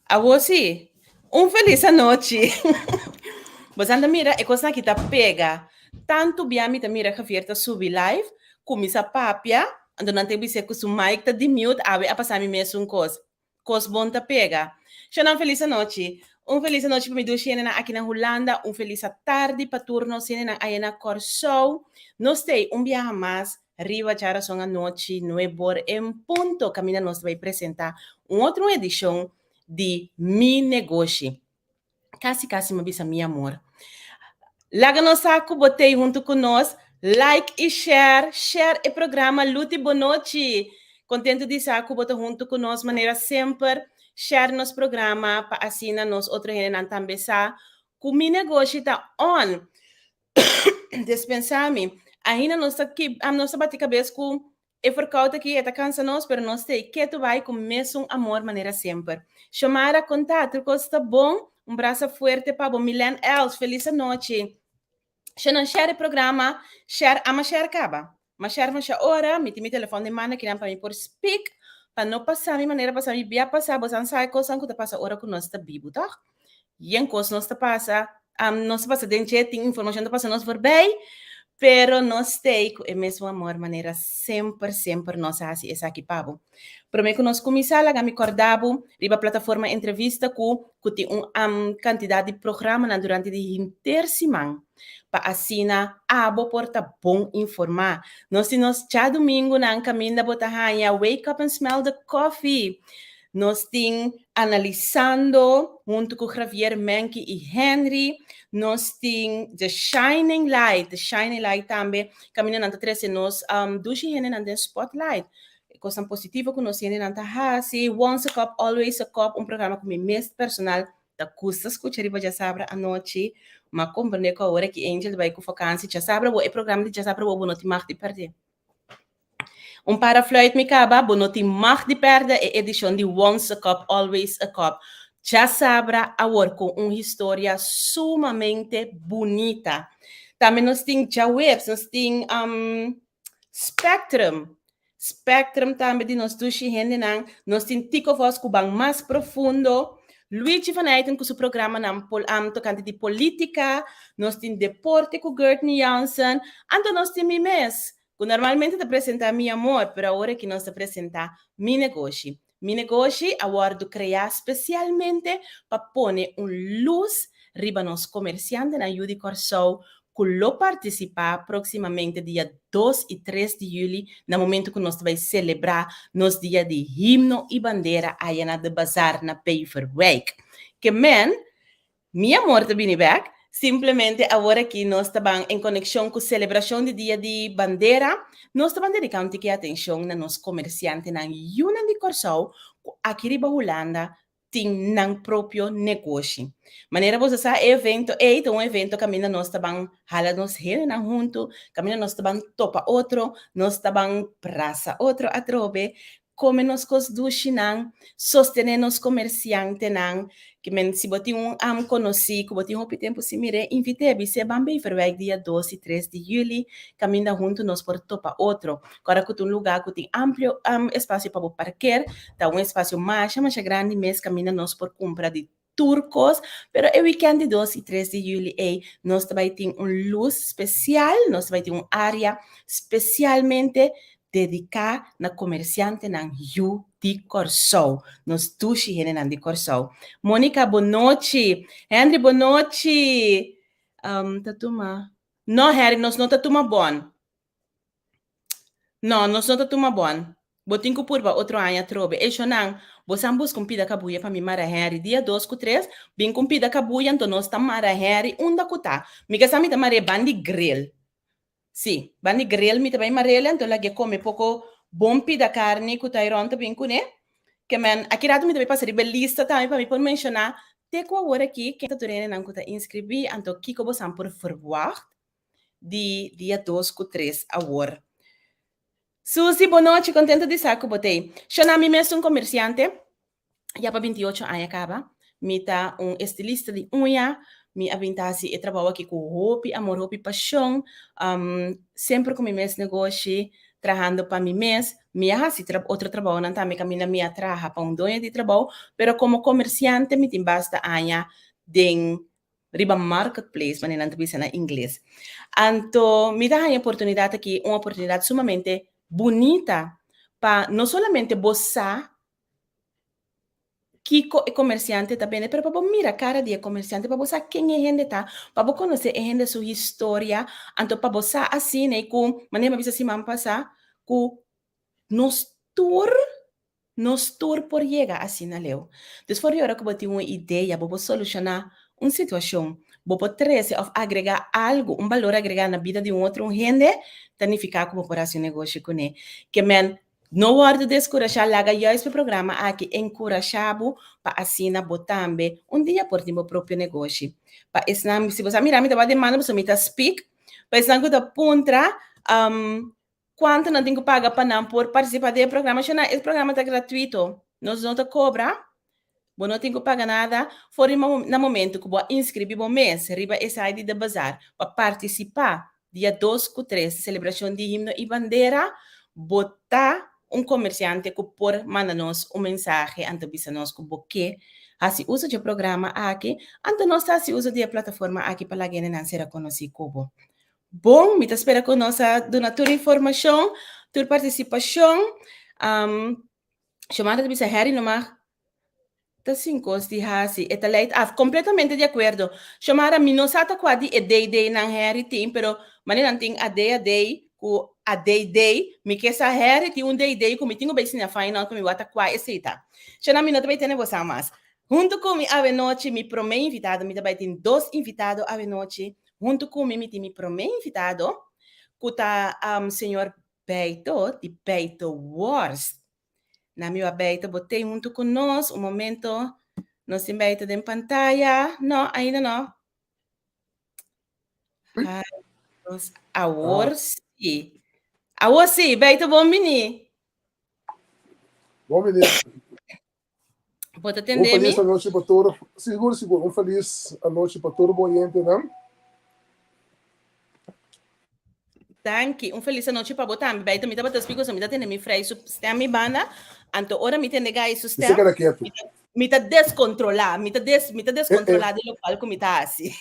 Awor sí, un felis anochi. Boso ta mira, e kosnan aki ta pega. Tantu bia mi ta mira Javier ta subi live, kuminsá papia, anto nan ta bisa ku su mic ta di mute, awe a pasa mi mesun kos. Kos bon ta pega. Shonnan felis anochi. Un felis anochi pa mi dushi hendenan aki na Hulanda, un felis atardi pa tur nos hendenan aya na Kòrsou. Nos ta ei un biaha mas riba djarason anochi nuebor en punto kaminda nos ta bai presentá un otro edishon di Mi Negoshi. Kasi kasi mi a bisa mi amor. Laga nos sa ku bo t'ei huntu ku nos. Like i share, share e programa Luti Bonochi. Kontentu di sa ku bo ta huntu ku nos manera semper. Share nos programa pa asina nos otro hendenan tambe sa ku Mi Negoshi ta on. Dispensá mi. Ainda nos ta ki, nos ta bati kabes ku e verkoud aki, e ta kansa nos, pero nos ta ei ketu bai ku mesun amor manera semper. Xiomara, konta, tur kos ta bon? Un brasa fuerte pa bo. Milen Els, felis anochi. Shannon, share e programa, share, ama share kaba. Ma share masha ora, mi tin mi telefòn den man akinan pa mi por speak, pa no pasa mi manera pasa mi bia pasa, bosan sa e kosnan ku ta pasa ora ku nos ta bibu, tòg? Yen kos nos ta pasa, nos ta pasa den dje, tin informashon ta pasa nos voorbij, pero nos stay ku e mesun amor manera semper, semper nos a hasi esaki pa bo. Promé ku nos kuminsá, laga mi kòrda bo riba plataforma Entrevista ku ku tin un kantidat di programanan durante di henter siman pa asina abo por ta bon informá. Nos tin nos djadumingunan kaminda bo ta haña Wake Up and Smell the Coffee. Nos tin Analisando huntu ku Javier Menke i Henry. Nos tin The Shining Light, The Shining Light tambe kaminda nan ta trese nos dushi hendenan den spotlight. E kosnan positivo ku nos hendenan ta hasi. Once a Cup, Always a Cup, un programa ku mi mes personal ta gusta skucha riba djasabra anochi. M'a komprende ku awor aki Angel ta bai ku vakansi djasabra bo e programa di djasabra bo bo no tin mag di pèrdè. Un para fluit mi kaba, bo no tin mag di pèrdè e edishon di Once a Cup, Always a Cup. Djasabra awor ku un historia sumamente bunita. Tambe nos tin djaweps, nos tin Spectrum. Spectrum tambe di nos dushi hendenan. Nos tin Tico Vos ku ban mas profundo. Luigi van Eyten ku su programanan tokante di politika. Nos tin deporte ku Gertney Jansen. Anto nos tin mi mes, ku normalmente ta presentá Mi Amor, pero awor aki nos ta presentá Mi Negoshi. Mi Negoshi a wòrdu kreá spesialmente pa pone un lus riba nos komersiantenan yu di Kòrsou ku lo partisipá próksimamente dia 2 i 3 di yüli na momentu ku nos ta bai selebrá nos dia di himno i bandera aya na De Bazaar na Beverwijk. Ke men, Mi amor ta bini bek. Simplemente awor aki nos ta ban en konekshon ku selebrashon di Dia di Bandera, nos ta ban dediká un tiki atenshon na nos komersiantenan yunan di Kòrsou ku aki riba Hulanda tin nan propio negoshi. Manera boso sa e evento ei ta un evento kaminda nos ta ban hala nos hendenan huntu, kaminda nos ta ban topa otro, nos ta ban brasa otro atrobe, Come nos cos dushinan, sostene nos comerciantenan, ke men si bo tin un am conoci cu bo tin hopi tempo sin mir'é, invit'é, bis'é ban Beverwijk dia 2 y 3 di juli, caminda hunto nos por topa otro. Cora cu ta un lugar cu tin amplio espacio pa bo parker, ta un espacio masha masha grandi mes caminda nos por cumpra di tur kos, pero e weekend di 2 i 3 di juli ei nos ta bai tin un lus spesial, nos ta bai tin un área spesialmente dediká na komersiantenan yu di Kòrsou, nos dushi hendenan di Kòrsou. Monica, bonochi. Henry, bonochi. Um, ta tuma. No, Henry, nos no ta tuma bon. No, nos no ta tuma bon. Bo tin ku purba otro aña atrobe. E shonnan, bo san buska un pida kabuya pa mi mara Henry. Dia dos ku tres, bin ku un pida kabuya, anto nos ta mara Henry unda ku ta. Mi ke sa mi ta mar'é ban di grill. Sí, ban di grill mi ta bai mar'el, anto lag'é kome poko bon pida karni ku Tyrone ta bin kuné. Ke men, aki rato mi ta bai pasa riba e lista tambe pa mi por menshoná te ku awor aki ken ta tur hendenan ku ta inskribí, anto kiko bo san por ferwagt di dia 2 ku 3 awor. Susi, bonochi, contento di sa cu bo t'ey. Shona, mi mes un comerciante, ya pa 28 aña caba. Mi ta un estilista di uña, mi a bin ta haci e trabou aki cu hopi amor, hopi pasion. Semper cu mi mes negoshi, trahando pa mi mes. Mi a hasi otro trabounan tambe kaminda mi a traha pa un doño di trabou, pero komo komersiante mi tin basta aña den riba marketplace, manera nan ta bisa na ingles. Anto mi ta haña oportunidat aki, un oportunidat sumamente bunita pa no solamente bo sa kiko e komersiante ta bende, pero pa bo mira kara di e komersiante, pa bo sa ken e hende ta, pa bo konosé e hende su historia, anto pa bo sa asina i ku, manera mi a bisa siman pasá, ku nos tur, nos tur por yega asina leu. Dus for di ora ku bo tin un idea, bo por solushoná un situashon, bo por trese òf agregá algu, un balor agregá na bida di un otro hende, ta nifiká ku bo por hasi un negoshi kuné. Ke men No wòrdu deskurashá, laga juist e programa aki enkurashá bo pa asina bo tambe un dia por tin bo propio negoshi. Pa esnan, si bo sa mira mi ta wak den mano pasobra mi ta speak, pa esnan ku ta puntra kuantu nan tin ku paga pa nan por partisipá den e programa, shona e programa ta gratuito, nos no ta kobra, Bo no tin ku paga nada for di na momento ku bo a inskribí bo mes riba e site di The Bazaar pa partisipá dia dos ku tres selebrashon di Himno i Bandera. Bo ta un komersiante ku por manda nos un mensahe anto bisa nos ku bo ke hasi uso dje programa aki, anto nos ta hasi uso di e plataforma aki pa laga hendenan sera konosí ku bo. Bon, mi ta spera ku nos a duna tur informashon, tur partisipashon. Xiomara ta bisa Harry no mag ta sin kos di hasi, e ta leit af. Kompletamente di akuerdo. Xiomara, mi no sa ta kua di e day day nan Harry tin, pero manera nan tin a day a day ku a day day, mi ke sa Harry tin un day day ku mi tin ku bai siña find out pa mi wak ta kua esei ta. Shona, mi no ta bai tene bosa mas. Huntu ku mi awenochi mi promé invitado, mi ta bai tin dos invitado awenochi. Huntu ku mi mi tin mi promé invitado ku ta señor Beito di Beito Worst. Na mi wa Beito bo tei huntu ku nos. Un momento. Nos tin Beito den pantaya. No, ainda no. Ai, nos awor sí. Awor sí, Beito bon bini. Bon bini. Bo ta tende Un felis mi? anochi pa tur. Sigur, sigur. Un felis anochi pa tur bo oyentenan. Danki. Un felis anochi pa bo tambe. Beito, mi tabata splika mi ta tende mi frei su stem mi banda. Anto ora mi tende gai su Mi stem, se keda ketu. mi ta descontrola, mi ta Eh, eh. descontrola di locual ku mi ta hasi.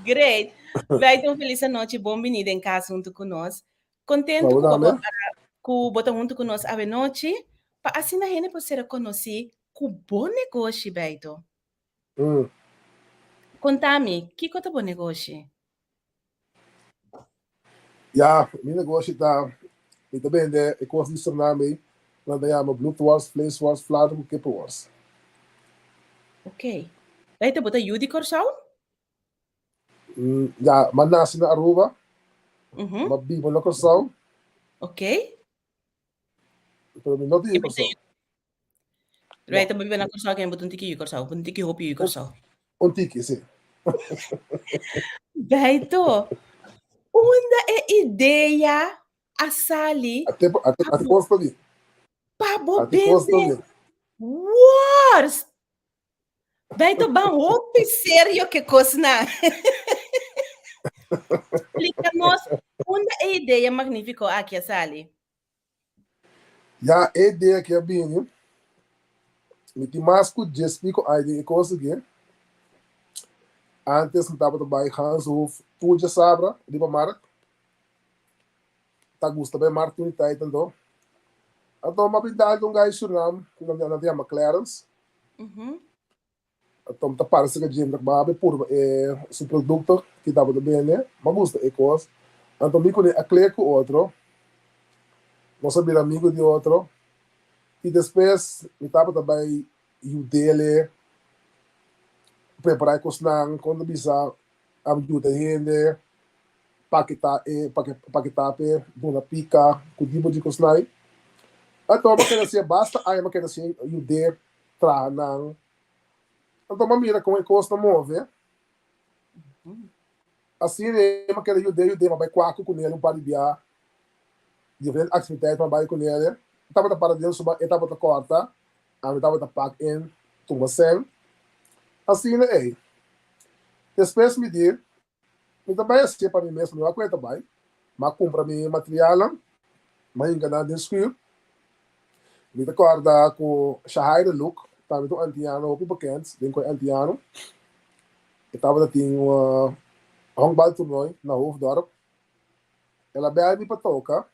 Great. Beito, un felis anochi. Bon bini den kas huntu ku nos. Kontentu ku bo ku bo ta huntu ku nos awenochi pa asina hende por sera konosí ku bo negoshi, Beito. Konta mi, kiko ta bo negoshi? Ya, mi negoshi ta, mi ta bende e kos di Suriname ei, nan ta yama bloedworst, vleesworst, flater ku kippenworst. Oké. Beito, bo ta yu di Kòrsou? Ya, m'a nasi na Aruba, m'a biba na Kòrsou. Ok. Pero mi no ta yu Kòrsou. Pero bo ta biba na Kòrsou, ken bo ta un tiki yu Kòrsou, un tiki hopi yu Kòrsou. Un tiki, si. Beito, unda e idea a sali Ate, ate, ate kos ta di. pa bo Ate kos ta bende di. worst? Beito ban hopi serio ke kosnan. Splika nos unda e idea magnífiko aki a sali. Ya, e idea aki a bini, mi tin mas ku djes piko aña den e kos aki. Antes mi tabata bai Ganshof tur djasabra riba mark. Ta gusta bai mark tur di tijd anto. Anto mi a bin dal un gai Surinam ku nan ta yama Clarence. Anto mi ta parse ku djente ku a purba e su produkto ki tabata bende. Mi a gusta e kos. Anto mi kuné a kle ku otro. Nos a bira amigu di otro. I despues mi tabata bai yud'é prepará e kosnan, kon ta bisa a yuda hende paketá e paketá p'e duna pika ku tipo di kosnan. Anto mi a keda hasié basta aña mi a keda hasié yud'é traha nan. Anto mi a mira kon e kos ta move. Asina mi a keda yud'é yud'é mi a bai kuaku kuné un par di bia diferente aktividat mi a bai kuné. Mi tabata para den su e tabata kòrta ami tabata pak in tuma sèn. Asina ei. Despues mi di, mi ta bai hasié pa mi mes, mi wak ku e ta bai. M'a kumpra mi materialnan, m'a hinka nan den schuur. Mi ta kòrda ku Shahaira Luke, tambe ta un antiano hopi bekend den koi antiano, e tabata tin un honkbaltoernooi na Hoofddorp. El a bèl mi pa toka,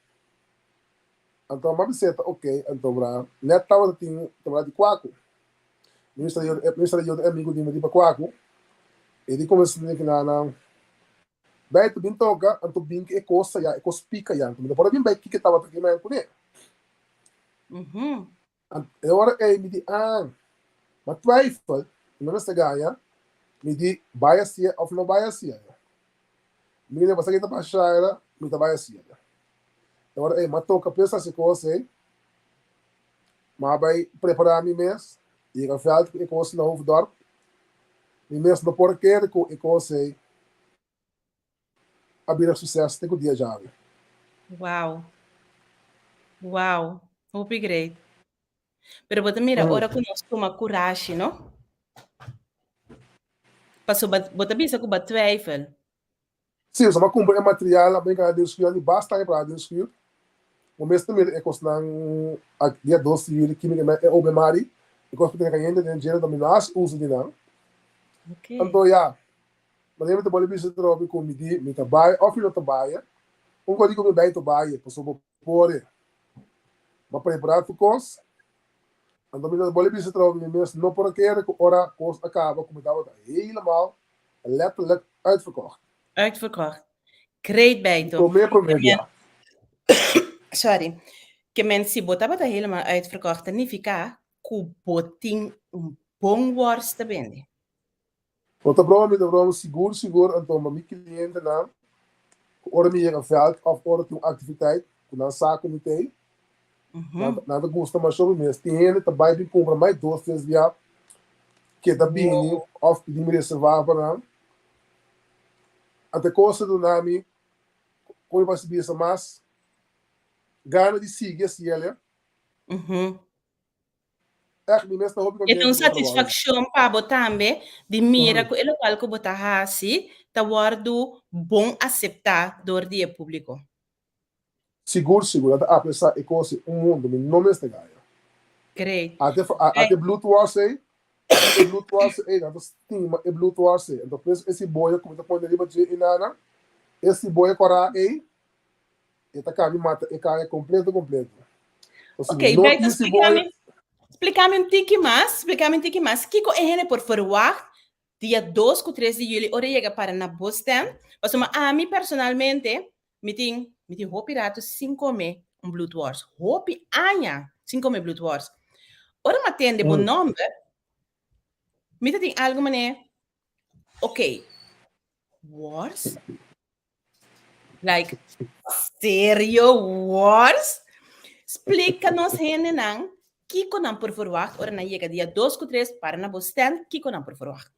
anto m'a bis'é ta oké, anto bra nèt tabata tin temporada di kwaku. Mi mester a yuda, mi mester a yuda e amigu di mi riba kwaku, e di kuminsá den kinanan. Bai ta bin toka, anto bin ku e kos aya, e kos pika ya. Anto mi no por a bin bai kiko e tabata ke men kuné. Anto e ora ei mi di, ah, ma twijfel, mi no mester gaña, mi di, bai hasié òf no bai hasié. Mi di, pasobra ke ta pasa Shaira, mi ta bai hasié. E ora ei mi a toka p'es hasi e kos ei, mi a bai prepará mi mes, yega vèlt ku e kos na Hoofddorp. Mi mes no por kere ku e kos ei a bira suseso te ku dia djawe. Wow. Wow. Hopi great. Pero bo ta mira ora ku nos tuma kurashi, no? Pasobra bo ta bisa ku bo a twijfel. Sí, nos a kumpra e material, a brinka den schuur, di basta aña para den schuur. Bo mes ta mira e kosnan dia dos di juli kimi e obe mari, e kos ku tene kayente den djere ta mi no hasi uso di nan. Anto ya, manera mi ta bole bisa trobe ku mi di mi ta bai òf mi no ta bai, un kos di ku mi bai ta bai, pasobra bo por e. Bo a prepará tur kos, anto mi ta bole bisa trobe mi mes no por a kere ku ora kos a kaba ku mi tabata helemaal letterlijk uitverkocht. Uitverkocht. Great Beito. Promé promé dia. Sorry. Ke men si bo tabata helemaal uitverkocht ta nifiká ku bo tin un bon wòrs ta bende. No ta broma mi ta broma sigur sigur anto ma mi klientenan ku ora mi yega vèlt òf ora tin un aktiviteit ku nan sa ku mi t'ei nan nan ta gusta masha mi mes tin hende ta bai bin kumpra mai dos tres bia keda bini òf pidi mi reservá pa nan anto e kos ta duna mi kon mi por bisa mas gana di sigui hasi el. Ègt mi mes ta hopi E ta kontento un ku mi trabou. satisfakshon pa bo tambe di mira ku e lokual ku bo ta hasi ta wòrdu bon aseptá dor di e públiko. Sigur sigur, nan ta apresiá e kos ei un mundu, mi no mester gaya. Great. Ate ate bloedworst ei, e bloedworst ei, nan ta stima e bloedworst ei. Anto pues e siboya ku mi ta pone riba dje einana, e siboya kòrá ei, E ta kabi mata e kaya kompleto kompleto. Pasobra Ok, no Beto, tin siboya. splíkame, splíkame un tiki mas, splíkame un tiki mas. Kiko e hende por ferwagt dia 2 ku 3 di juli ora e yega para na bo stand? Pasobra ami personalmente mi tin mi tin hopi rato sin kome un bloedworst. Hopi aña sin kome bloedworst. Ora mi a tende bo nòmber, mi ta tin algu manera, ok, worst? Like, serio, worst? Splika nos hendenan kiko nan por verwacht ora nan yega dia 2 ku 3 para na bo stand, kiko nan por verwacht?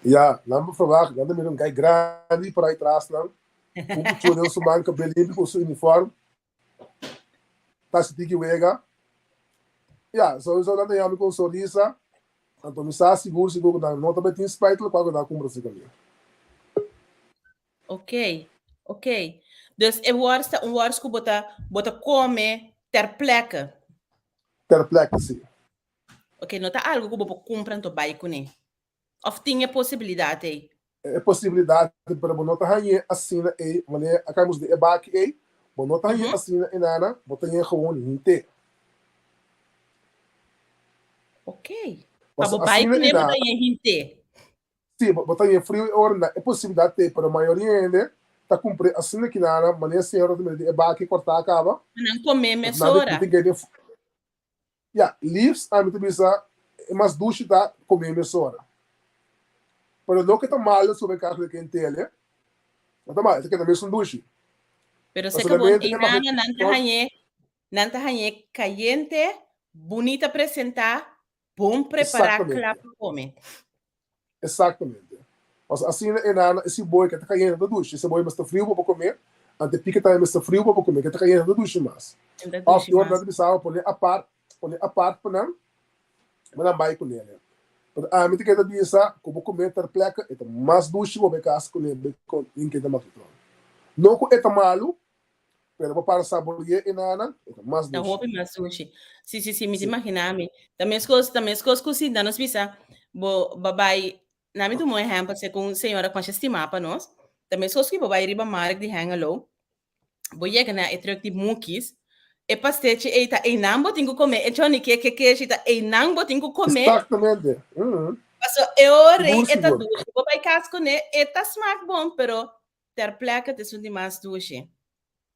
Ja, nan por verwacht, nan ta mira un guy grandi por ahí tras nan, ku un kuchú den su man, kabel limpi ku su uniform, ta si tiki wega. Ja, sowieso nan ta yami ku un sonrisa, anto mi sa sigur sigur ku nan no ta bai tin spijt lokual ku nan a kumpra si kaminda. Ok, ok. Dus e wors ta un wors ku bo ta bo ta kome ter plekke. Ter plekke, si. Ok, no ta algu ku bo por kumpra anto bai kuné. Of tin e posibilidat ei? E posibilidat ei, pero bo no ta hañ'é asina ei, manera a kamos di e baki ei, bo no ta hañ'é asina enana, bo ta hañ'é gewoon hint'é. Ok. Pa bo bai kuné bo ta hañ'é hint'é. Sí, bo ta hañ'é friu e ora, e posibilidat ei, pero mayoria hende ta kumpr'é asina kinana, manera señora ta mira di e baki kòrtá kaba. Pa nan kom'é mesora. Ya, liefst ami ta bisa e mas dushi ta come mesora. Pero loke ta malo sobre caso di kentele, no ta malo, e ta keda mesun dushi. Pero seka bon einan nan ta hañ'é, nan ta hañ'é kayente, bunita presentá, bon prepará, kla pa come. Exactamente. Pasobra asina e nana, e siboy ke ta kayente ta dushi. E siboy mester friu pa bo come, anto e pika tambe mester friu pa bo come, ke ta kayente ta dushi mas. Of di ora nan ta bisa bo pone apart, pone apart pa nan, pa nan bai kuné. Pero ami ta keda bisa ku bo come ter plekke e ta mas dushi ku bo bai kas kuné bai den keda maklitron. No ku e ta malu, pero bo para sabore'é e nanan, e ta mas Ta dushi. hopi mas dushi. Sí, sí, sí, mi ta Sí. imaginá mi. Ta meskos, ta meskos ku si nos bisa bo ba bai, na mi tuma un ehèmpel segun señora ku masha stimá pa nos, ta meskos ku bo bai riba mark di Hengelo, bo yega na e truck di Mookies, e pastechi ei ta einan bo tin ku kome, e Johnny Cake e keshi ta einan bo tin ku kome. Exactamente. Paso e ora ei Sigur, e ta sigur. dushi. Bo bai kas kuné, e ta smak bon, pero ter plekke ta esun di mas dushi.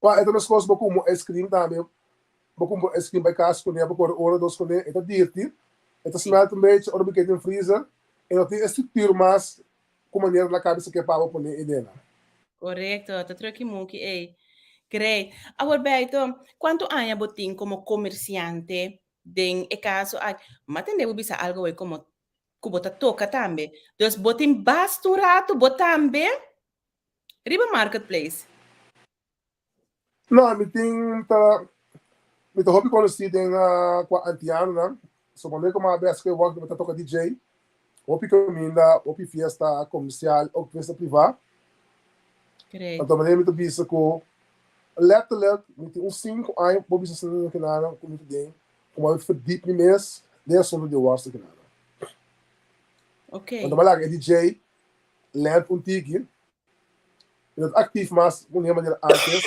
Pa e ta meskos bo kumpra ice cream tambe, bo kumpra ice cream bai kas kuné, bo kore ora dos kuné, e ta dirti, e ta smelt un bechi ora bo keda den freezer, e no tin e structuur mas ku manera na kabesa ke pa bo pone e dena. Korekto, ta truki muki ei. Great. Awor Beito, kuantu aña bo tin komo komersiante den e kaso aki? M'a tende bo bisa algo awor komo ku bo ta toka tambe. Dus bo tin basta un ratu bo tambe riba marketplace. No, mi tin ta mi ta hopi konosí den kua antianonan. So promé ku mi a bes ku e wòk mi ta toka DJ. Hopi kaminda, hopi fiesta komersial, òf fiesta privá. Great. Anto manera mi ta bisa ku letterlijk mi tin un sinku aña por bisa asina kinana ku mi ta den ku mi a verdiep mi mes den asuntu di wòrst kinana. Okay. Anto mi a laga e DJ lènt un tiki. Mi no ta aktif mas ku manera antes.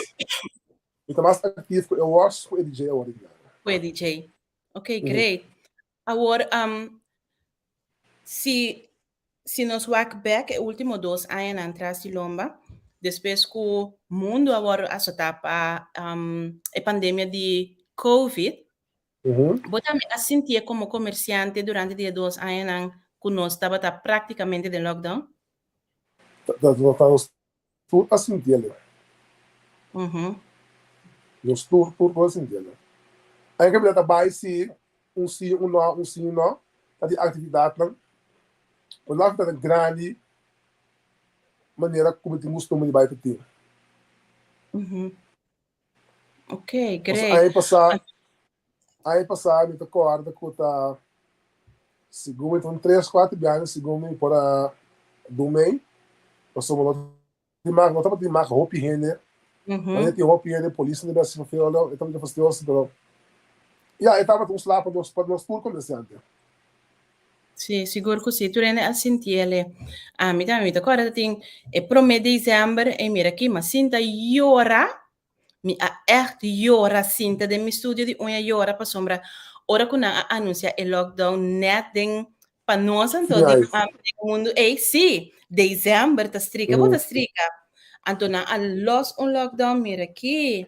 Mi ta mas aktif ku e wòrst ku e DJ awor di kinana. Ku e DJ. Okay, great. Awor, si si nos wak bek e último dos añanan tras di lomba, despues ku mundu a wòrdu asotá pa e pandemia di Covid, bo tambe a sintié komo komersiante durante di e dos añanan ku nos tabata práktikamente den lockdown? Ta nos tur a sintiele. Nos tur, tur, tur a sintiele. Aña ke bira ta bai si un si, un no, un si, un no, ta di aktividatnan. Pero no aktividatnan grandi manera ku mi tin kustumber di bai ta tin. Ok, Pasobra great. aña pasá, aña pasá mi ta kòrda ku ta segun mi ta un tres, kuater biaha segun mi por a dumei, pasobra no tin mag, no tabatin mag hopi hende. Wanneer tin hopi hende, polis no debe hasi verveldo, e tabata fastioso, pero ya, e tabata un sla pa nos, pa nos tur komersiante. Sí, sigur ku sí. Tur hende a sintiele. Ami tambe, mi ta kòrda ta tin e promé desèmber, e mira aki, mi a sinta yora. Mi a ègt yora sinta den mi studio di uña yora pasobra ora ku nan a anunsiá e lockdown nèt den pa nos anto di den mundu ei, sí, desèmber ta strika bo ta strika. Anto nan a lòs un lockdown, mira aki,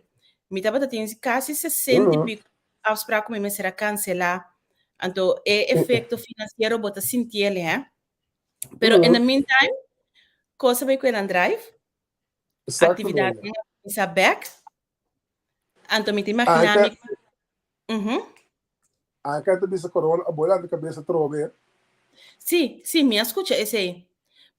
mi tabata tin kasi sesenta i piko afsprak ku mi mester a kanselá. Anto e efekto finansiero bo ta sintiel, hè. Pero in the meantime, kos a bai ku e nan drive. Actividadnan a kuminsá bèk. Anto mi ta imaginá mi ku. Anke ta bisa corona a boi lanta kabes atrobe. Sí, sí, mi a skucha esei.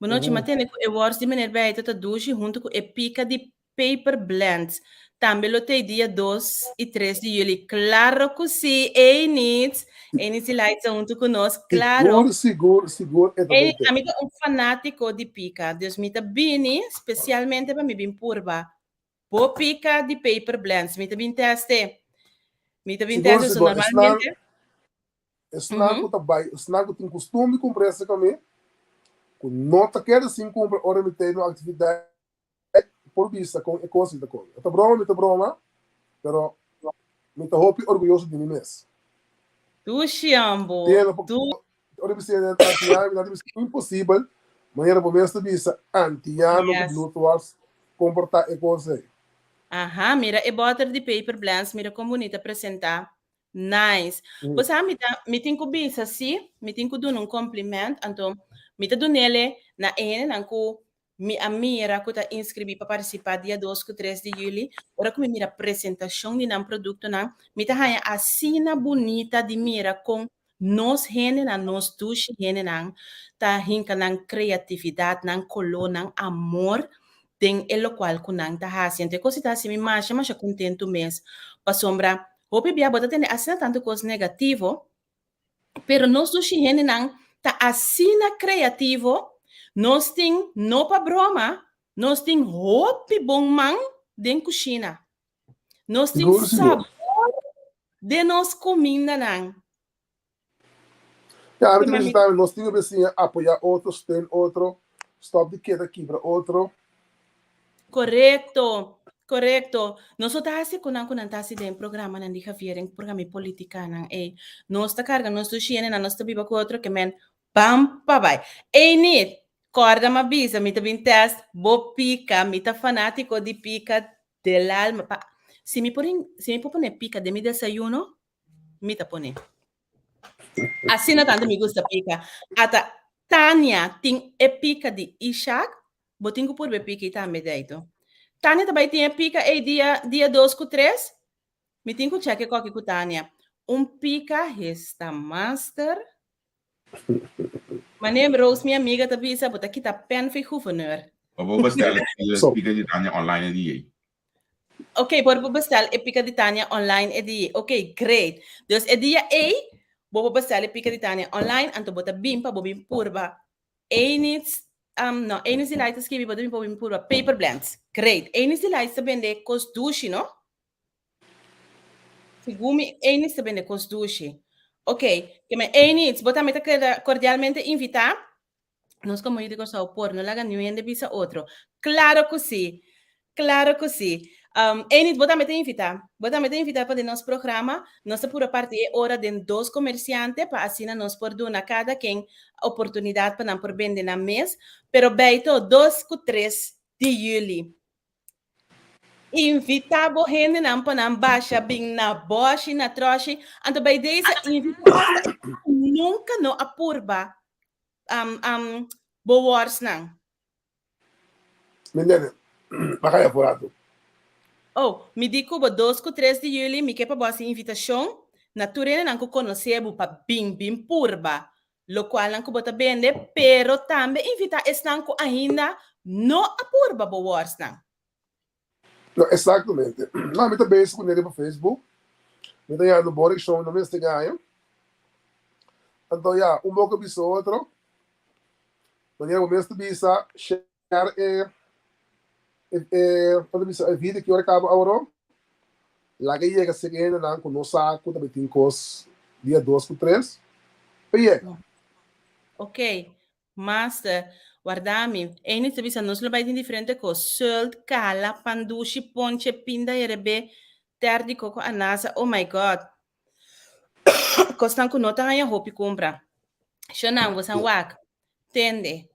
Bonochi, mi a tende ku e wòrs di meneer Beito ta dushi huntu ku e pika di paper blends. Tambe lo t'ei dia dos i tres di juli. Klaro ku sí, Enid! Enid i Laitza huntu ku nos, klaro. Sigur, sigur, sigur e ta Enid, bai ami ta un fanátiko di pika, dus mi ta bini spesialmente pa mi bin purba bo pika di paper blends. Mi ta bin tèst'e. Mi ta bin Sigur, tèst'e, so sigur. Esnan, normalmente. esnan ku ta bai, esnan ku tin kustum di kumpra esaki mi, ku no ta keda sin kumpra ora mi ta den un aktividat por bisa kon e kos mi ta kome. E ta broma, mi ta broma, pero mi ta hopi orguyoso di mi mes. Dushi ambo. Tiene po, ora mi sende antiano, mi ta bisa imposibel, manera bo mes ta bisa antiano ku bloedworst komportá e kos ei. Aha, mira e bòter di paper blends, mira kon bunita presentá. Nice. Bo sa mi ta mi tin ku bisa si, mi tin ku duna un kompliment, anto mi ta dunele na e hendenan ku Mi a mira ku ta inskribí pa partisipá dia dos ku tres di yüli. Ora ku mi mira presentashon di nan produktonan, mi ta haña asina bunita di mira kon nos hendenan, nos dushi hendenan, ta hinka nan kreatividat, nan koló, nan amor den e lokual ku nan ta hasi. Anto e kos ei ta hasi mi masha masha kontentu mes, pasobra hopi bia bo ta tende asina tantu kos negativo. Pero nos dushi hendenan ta asina creativo, nos tin no pa broma. Nos tin hopi bon man den kushina. Nos tin Sigur, sigur. sabor den nos kumindanan. Ya, ami ta bisa tambe, nos tin ku siña apoyá otro, steun otro, stòp di keda kibra otro. Korekto, korekto. Nos no ta hasi ku nan ku nan ta hasi den programanan di Javier, den programa di politikanan ei. Nos ta karga nos dushi hendenan, nos ta biba ku otro ke men bam pa bai. Enid, kòrda mi a bisa, mi ta bin tèst bo pika, mi ta fanátiko di pika del alma. Pa, si mi por si mi por pone pika den mi desayuno, mi ta pone. Asina tanto mi gusta pika. Ata Tania tin e pika di Ishak, bo tin ku purba e pika ei tambe Deito. Tania ta bai tin e pika ei dia dia dos ku tres? Mi tin ku chèk e koki ku Tania. Un pika hesta master. Mané Rose mi amiga ta bisa bo ta kita pen fi gouverneur. Bo por bestel e So. pika di Tania online e dia ei. Ok, por por bestel e pika di Tania online e dia. Ok, great. Dus e dia ei, bo por bestel e pika di Tania online, anto bo ta bin pa bo bin purba Enid's, um, no, Enid's Delight ta skibi, bo ta bin pa bo bin purba Paper Blends. Great. Enid's Delight ta bende kos dushi, no? Segun mi, Enid's ta bende kos dushi. Ok, ke men Enid's, bo tambe ta keda cordialmente invitá. Nos komo yu di Kòrsou por no laga niun hende bisa otro. Klaro ku sí! Klaro ku sí! Um, Enid, bo tambe ta invitá. Bo tambe ta invitá pa den nos programa. Nos ta pura parti e ora den dos komersiante pa asina nos por duna kada ken oportunidat pa nan por bende nan mes. Pero Beito, dos ku tres di yüli. Invitá bo hendenan pa nan basha bin na bòshi, na tròshi. Anto by deze invitá asta esnan ku nunka no a purba um, um, bo wòrsnan. Mi nene, mi a kaya for rato. Oh, mi di ku bo dos ku tres di yüli mi ke pa bo hasi invitashon na tur hendenan ku konosé bo pa bin bin purba lokualnan ku bo ta bende, pero tambe invitá esnan ku ainda no a purba bo wòrsnan. No, exactamente. No, mi ta bezig cu riba Facebook. Mi ta yando bo reaccion no mester gaña. Anto ya, un boca bisa otro. Manera bo mes ta bisa, share e e e bo ta bisa e video ki ora caba aworo. Laga yega serka hendenan cu no sa cu ta bay tin cos dia dos cu tres. Pa yega. Ok, Master, warda mi. Eini ta bisa nos lo bai tin diferente kos, sult, kala, pandushi, ponche, pinda herebé, ter di koko anasa, oh my God. Kosnan ku no ta haña hopi kumpra. Shonnan, bosan wak. Tende.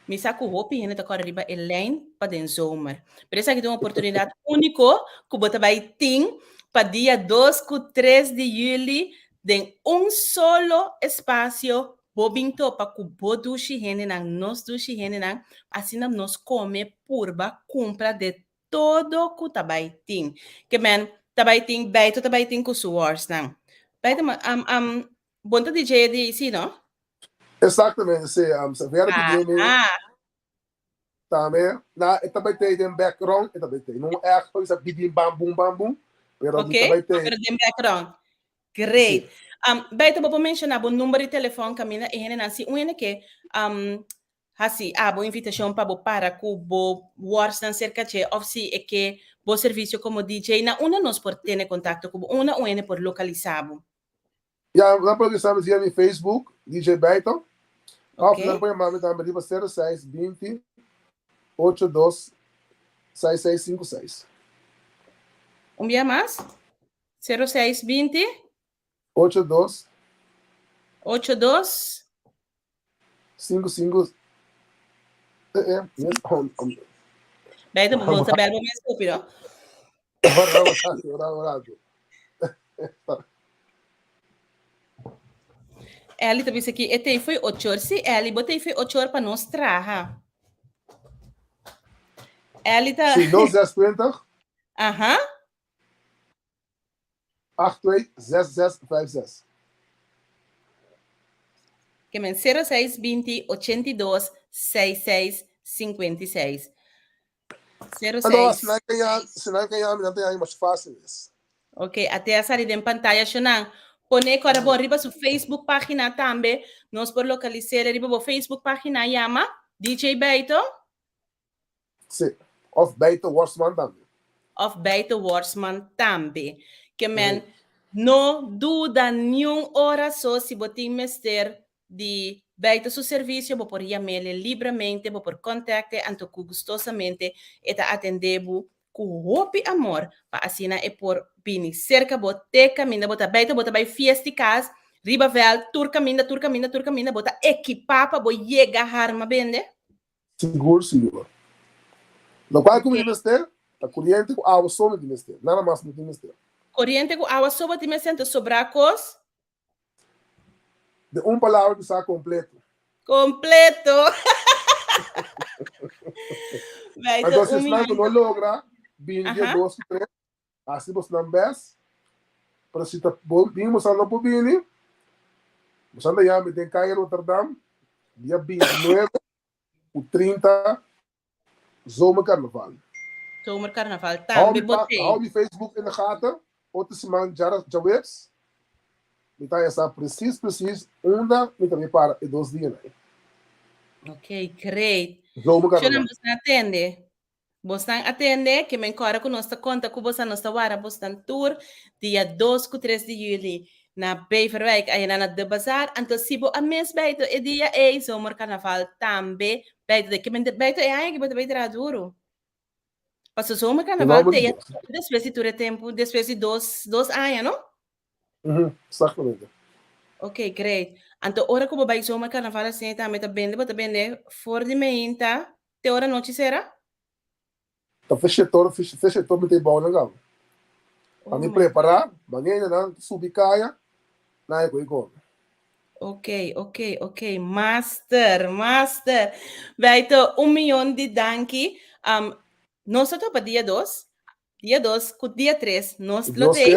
Mi sa ku hopi hende ta kòrda riba e lijn pa den zomer. Pero esaki ta un oportunidat úniko ku bo ta bai tin pa dia dos ku tres di yüli den un solo espasio Bo bin topa ku bo dushi hendenan, nos dushi hendenan, asina nos kome, purba, kumpra de todo ku ta bai tin. Ke men ta bai tin, Beito ta bai tin ku su wòrsnan. Beito, ma, am, am, bon ta DJ di si, no? Exactamente, sí. Um, sa vera que viene Aha. tambe, na, e ta bai tei den background, e ta bai tei. No echt, pa bisa bibim bam bum bam bum, pero Ok, mi ta bai tei. pero den background. Great. Sí. Beito, bo por menciona bo number di telefon caminda e hendenan si un hende ke um, hasi abo invitacion pa bo para cu bo worstnan cerca dje of si e ke bo servicio como DJ, na unda nos por tene contacto cu bo? Unda un hende por localisa bo? Ya, nan por localisa mi via mi Facebook, DJ Beito. Of Ok. nan por yama mi tambe riba 06 20 82 6656. Un bia mas? 06 20. 82. 82. 5 5. Eh, eh, mes, oh, oh. Bij de bo ta bel bo mes hopi, no? Ora, ora, ora, ora. Ellie ta bisa ki e tei foi ochor. Si, Ellie, bo tei foi ochor pa nos traha. Ellie ta... Si, 0620. Aha. 826656. Ke men 06 20 82 66 56. 06. Anto, si nan ke yama, si nan ke yama, nan ta yama mas fácil mes. Ok, ate a sali den pantaya shonan. Pone kora bon riba su Facebook página tambe. Nos por lokalis'é riba bo Facebook página yama DJ Beito. Sí. Of Bijte Worstman tambe. Of Bijte Worstman tambe. Ke men no duda niun ora so si bo tin mester di Bijte su servisio bo por yam'ele libremente, bo por contact'e anto ku gustosamente e ta atende bo ku hopi amor pa asina e por bini serka bo te kaminda bo ta. Bijte bo ta bai fiesta di kas, riba vèlt, tur kaminda, tur kaminda, tur kaminda bo ta ekipá pa bo yega harma bende. Sigur, sigur. Lokual ku mi tin mester ta kuriente ku awa so mi tin mester, nada mas mi tin mester. Koriente ku awa so bo tin mester, anto sobrá kos? Den un palabra bisa kompleto. Kompleto! Anto si esnan ku no logra bini dia dos ku tres, Hasi bosnan bes, pero si ta bin bosan no por bini, bosan ta yami den Kaya Rotterdam dia 29 ku 30 Zomercarnaval. Zomercarnaval tambe bo tei. Hou mi Facebook in de gaten, otro siman djaweps mi ta sa precies precies unda mi ta bin para e dos dianan. Ok, great. Zomercarnaval. Shona, bosan a tende? Bosnan a tende ke men kòrda ku nos ta konta ku bosan nos ta wara bosnan tur dia dos ku tres di yüli na Beverwijk ayina na De Bazaar. Anto si bo a mis beito e dia ei zomer karnaval tambe beito de ke men beito e aña aki bo ta bai traha duru. Paso zomer karnaval te ya despues di tur e tempu despues di dos dos aña no? Exactamente. Ok, great. Anto ora ku bo bai zomer karnaval asina tambe ta bende bo ta bende for di meinta Te ora nochi sera? Ta feshetor, feshetor mi ta e bounan kaba. Pa mi prepara, manera nan subi kaya, nan e koe kome. Ok, ok, ok. Master, master. Beito, un miyon di danki. Um, nos ta topa dia dos. Dia dos ku dia tres nos lo tei.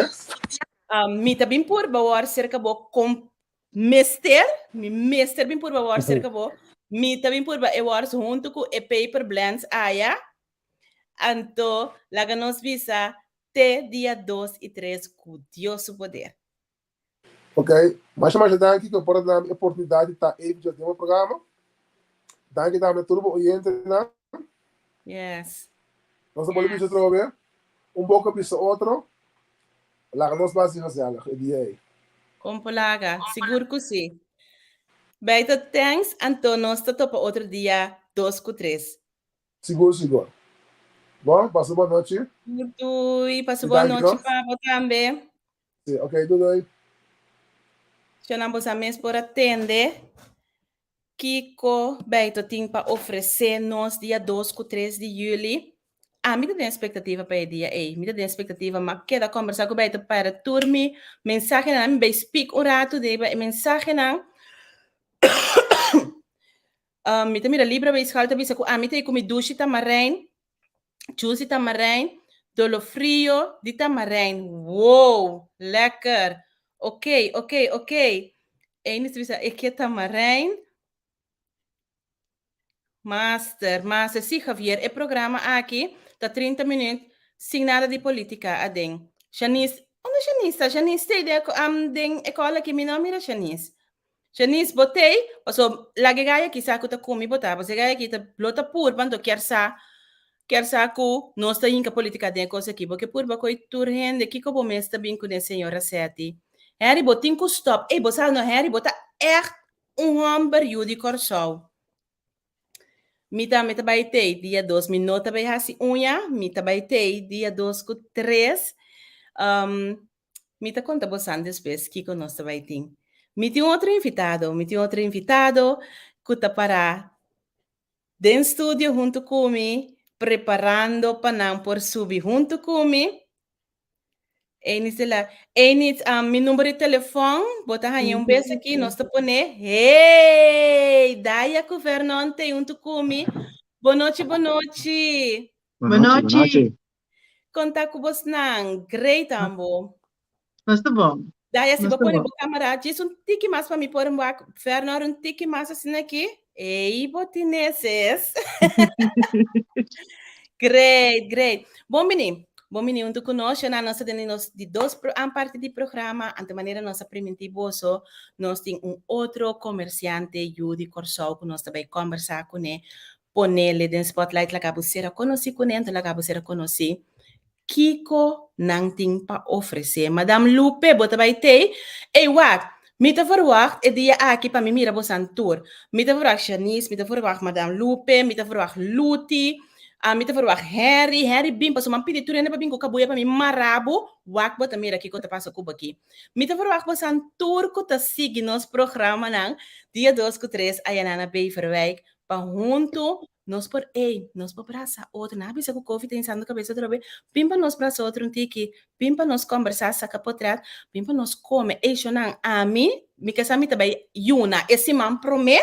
Um, mi ta bin purba wor serka bo kom Mester, mi mester bin purba wors serka bo. Mi ta bin purba e wors huntu ku e paper blends aya. Anto laga nos bisa te dia dos i tres ku Dios su poder. Ok, masha masha danki ku por a duna mi e oportunidat di ta eventjes den bo programa. Danki tambe tur bo oyentenan. Yes. Nos ta bolbe bisa atrobe, un boka bisa otro. Laga nos basi gezellig e dia ei. Kon por laga? Sigur ku si. Beito thanks, anto nos ta topa otro dia dos ku tres. Sigur sigur. Bon, pasa bon nochi. Doei, pasa bon nochi pa bo tambe. Si, ok, doei doei. Shonnan bosa mes por a tende. Kiko Beito tin pa ofresé nos dia dos ku tres di yüli? Ami ta den espektativa pa e dia ei. Mi ta den espektativa. M'a keda kòmbersá ku Beito para tur mi mensahenan. Mi bai spik un ratu riba e mensahenan. Mi ta mira Libra Weegschaal ta bisa ku ami ta ei ku mi dushi tamarijn, juice di tamarijn, dolofrio di tamarijn. Wow! Lekker! Ok, ok, ok. Eunice ta bisa e ke tamarijn. Master, master. Sí, Javier, e programa aki ta 30 minuut sin nada di politica aden. Shanice, unda Shanice ta? Shanice ta den, um, den e call aki, mi no a mira Shanice. Shanice, bo t'ei? Paso, laga e gaya aki sa ku ta kumi bo ta. Paso e gaya aki ta lo ta purba, anto kier sa, kier sa ku nos ta hinka politica den e kos aki. Bo ke purba koe tur hende, kiko bo mes ta bin kuné, señora Setti? Henry, bo tin ku stop. Ey, bo sa no, Henry, bo ta ègt un hòmber yu di Kòrsou. Mi tambe ta bai t'ei dia dos. Mi no ta bai hasi uña, mi ta bai t'ei dia dos ku tres. Um, mi ta konta bosan despues kiko nos ta bai tin. Mi tin otro invitado, mi tin otro invitado ku ta pará den studio huntu ku mi, preparando pa nan por subi huntu ku mi. Eunice de la Eunice, um, mi number di telefon, bo ta haña un bes aki, nos ta pone, hey, Daya ku Vernon te huntu ku mi. Bonochi, bonochi. Bonochi, bonochi. Konta ku bosnan, great ambo. Nos ta bon. Daya, si Nos bo ta pone bon. bo kamera djis un tiki mas pa mi por wak Vernon un tiki mas asina aki. Ey, bo tineses. Great, great. Bon bini. Bon bini huntu ku nos. Shona, nos ta tene nos di dos pro, an parti di programa. Ante manera nos a primintí boso, nos tin un otro komersiante yu di Kòrsou ku nos ta bai kòmbersá kuné. ponele den spotlight laga bo sera konosí kuné anto laga bo sera konosí kiko nan tin pa ofresé. Madam Lupe, bo ta bai tei? Ey wak, mi ta verwacht e dia aki pa mi mira bosan tur. Mi ta verwacht Shanice, mi ta verwacht Madam Lupe, mi ta verwacht Luti, ah, mi ta verwacht Henry. Henry bin, pasobra mi a pidi tur hende pa bin ku kabuya pa mi mara bo. Wak bo ta mira kiko ta pasa ku bo aki. Mi ta verwacht bosan tur ku ta sigui nos programanan dia dos ku tres ayanan na Beverwijk pa huntu nos por ey, nos por brasa otro. Nan a bisa ku Covid ta hinsando kabes otro be. Bin pa nos brasa otro un tiki, bin pa nos kombersá, saka potret, bin pa nos kome. Ey shonnan, ami, mi ke sa mi ta bai yuna e siman promé,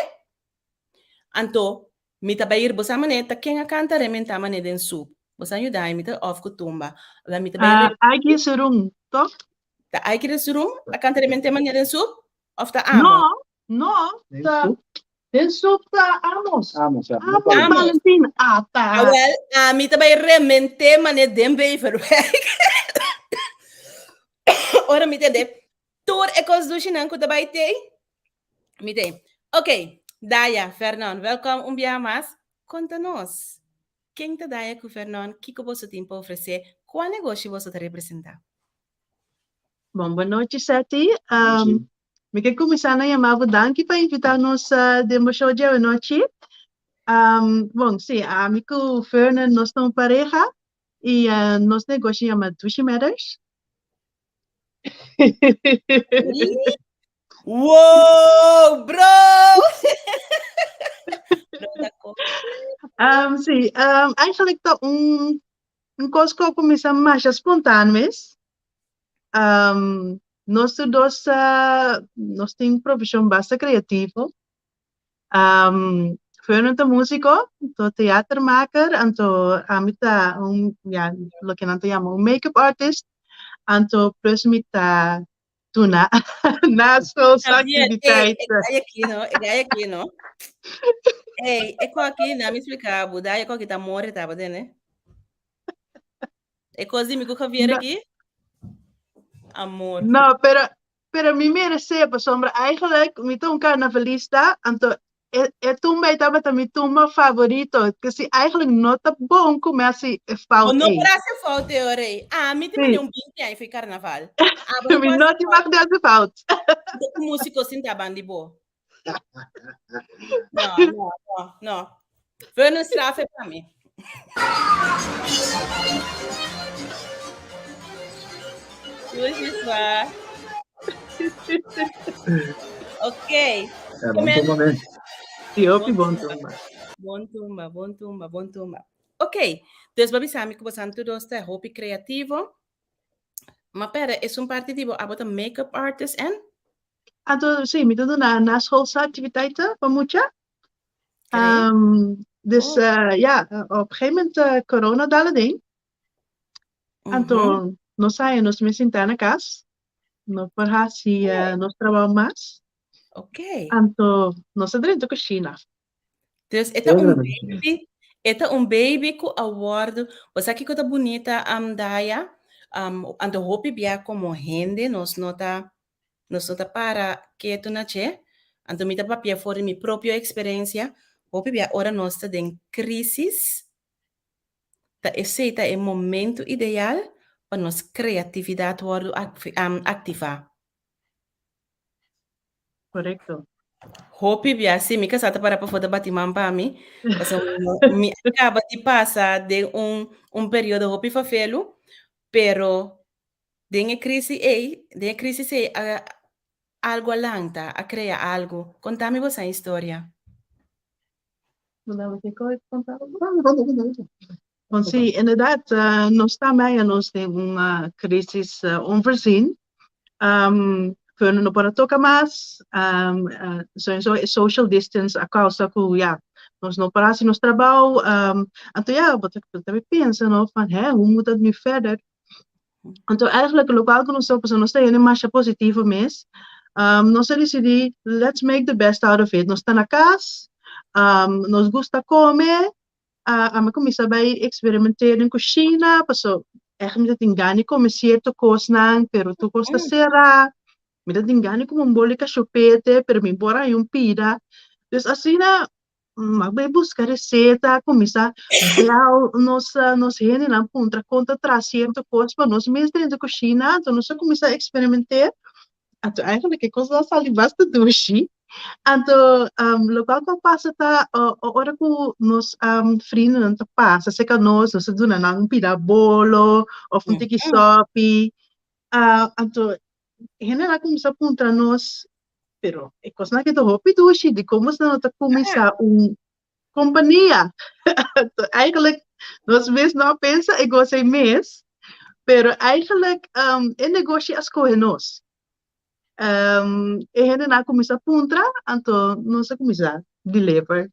anto mi ta bai ir, bo sa manera ta ken a kanta rementá manera den sup. Bo sa yuda mi ta òf ku tumba. Ora mi ta bai Ah, Aiki Surun, toch? Ta Aiki de Surun a kanta rementá manera den sup? Òf ta amo? No, no, Den ta sup? den sup ta Amos. Amos, ja. Amos Amos. Valentin, ata. Awel, ami ta bai rement'é manera den Beverwijk. Ora mi tende tur e kos dushinan ku ta bai tei, mi tei. Ok, Daya, Fernon, welkom un biaha mas. Konta nos, ken ta Daya ku Fernon, kiko boso tin pa ofresé, kua negoshi boso ta representá? Bon, bon nochi Seti. Um, mi ke kuminsá na yama bo danki pa invitá nos uh, den bo show dje anochi. Um, bon, sí, ami ku Vernon nos ta un pareha i uh, nos negoshi yama Dushi Matters. Wow, bro! Um, sí, um, eigenlijk ta un, un kos ku a kuminsá masha spontaan mes. Um, nos tur dos uh, nos tin profeshon basta kreativo. Um, Vernon ta músiko, to theatermaker, anto ami ta un, ja, loke nan ta yama un make-up artist, anto plus mi ta duna naschoolse Javier, ey, activiteiten. e gai aki no, e gai aki no. Ey, e ko aki, na mi explica bo, da e ko aki ta more tabata, ne? E kos di mi ku Javier No. aki? Amor. No, pero pero mi meresé pasobra eigenlijk mi ta un carnavalista, anto e e tumba ei tabata mi tumba favorito, ke si eigenlijk no ta bon ku mi hasi e Bo fout no ei. por hasi fout e ora ei. Ami tin Sí. mane un 20 aña foi carnaval. Abo no Mi por no hasi tin fout. mag di hasi fout. Anto ku músiko sinta bandi bo. No, no, no, no. Vernon straf e pa mi. Dushi swa. Ok. Ja, bon tumba mes. Sí, hopi bon tumba. Bon tumba, bon tumba, bon tumba. Ok, dus bo bisa mi ku bosan tur dos ta hopi kreativo. Ma pera, esun parti di bo abo ta make-up artist en? Anto, sí, mi ta duna naschoolse activiteiten pa mucha. Oké. Um, dus Oh. uh, ja, op een gegeven moment uh, corona dale den. Anto, Mhm. nos haya nos mes sinta na cas. No por hasi uh, nos trabou mas. Oké. Anto, nos a drenta kushina. Dus e ta un Pedro. baby, e ta un baby ku a wòrdu, bo sa kiko ta bunita um, Daya? Um, anto hopi bia komo hende nos no ta Nos no ta para ketu na dje, anto mi ta papia for di mi propio eksperensia, hopi bia ora nos ta den krísis, ta esei ta e momentu ideal pa nos kreatividat wòrdu aktivá. Korekto. Hopi bia, sí, mi kasá ta para pafó ta bati man pa mi, pasobra mi a kaba di pasa den un un periodo hopi fafelu, pero Den e krisi ei, den e krisis ei a algu a lanta, a krea algu. Konta mi bosan historia. Bon, sí, inderdaad, nos ta mei nos den un crisis onvoorzien. Um, Vernon no por a toca mas, um, uh, sowieso e social distance a causa cu, ja, nos no por haci nos trabou. Um, anto ja, bo ta, bo ta pensa, no, van, hè, hoe moet dat nu verder? Anto eigenlijk lokual ku nos ta pasobra nos ta hende masha positivo mes, um, nos a disidí let's make the best out of it. Nos ta na kas, um, nos gusta kome, uh, ami kuminsá bai eksperimenteer den kushina, paso ègt mi ta tin gana di kome sierto kosnan, pero tur kos ta será. Mi ta tin gana di kome un boli kashopete, pero mi por haña un pida. Dus asina. m'a bai buska reseta, kuminsá bèl nos nos hendenan puntra kon ta traha sierto kos pa nos mes drenta kushina, anto nos a kuminsá eksperimenteer, anto eigenlijk e kos a sali basta dushi. Anto lokual ku a pasa ta ora ku nos vriendennan ta pasa serka nos, nos ta duna nan un pida bolo òf un tiki sòpi, anto hendenan a kuminsá puntra nos, pero e kosnan aki ta hopi dushi, dikon boso no ta kuminsá un kompania? Anto eigenlijk nos mes no a pensa e kos ei mes, pero eigenlijk e negoshi a skohe nos. E hendenan a kuminsá puntra, anto nos a kuminsá deliver.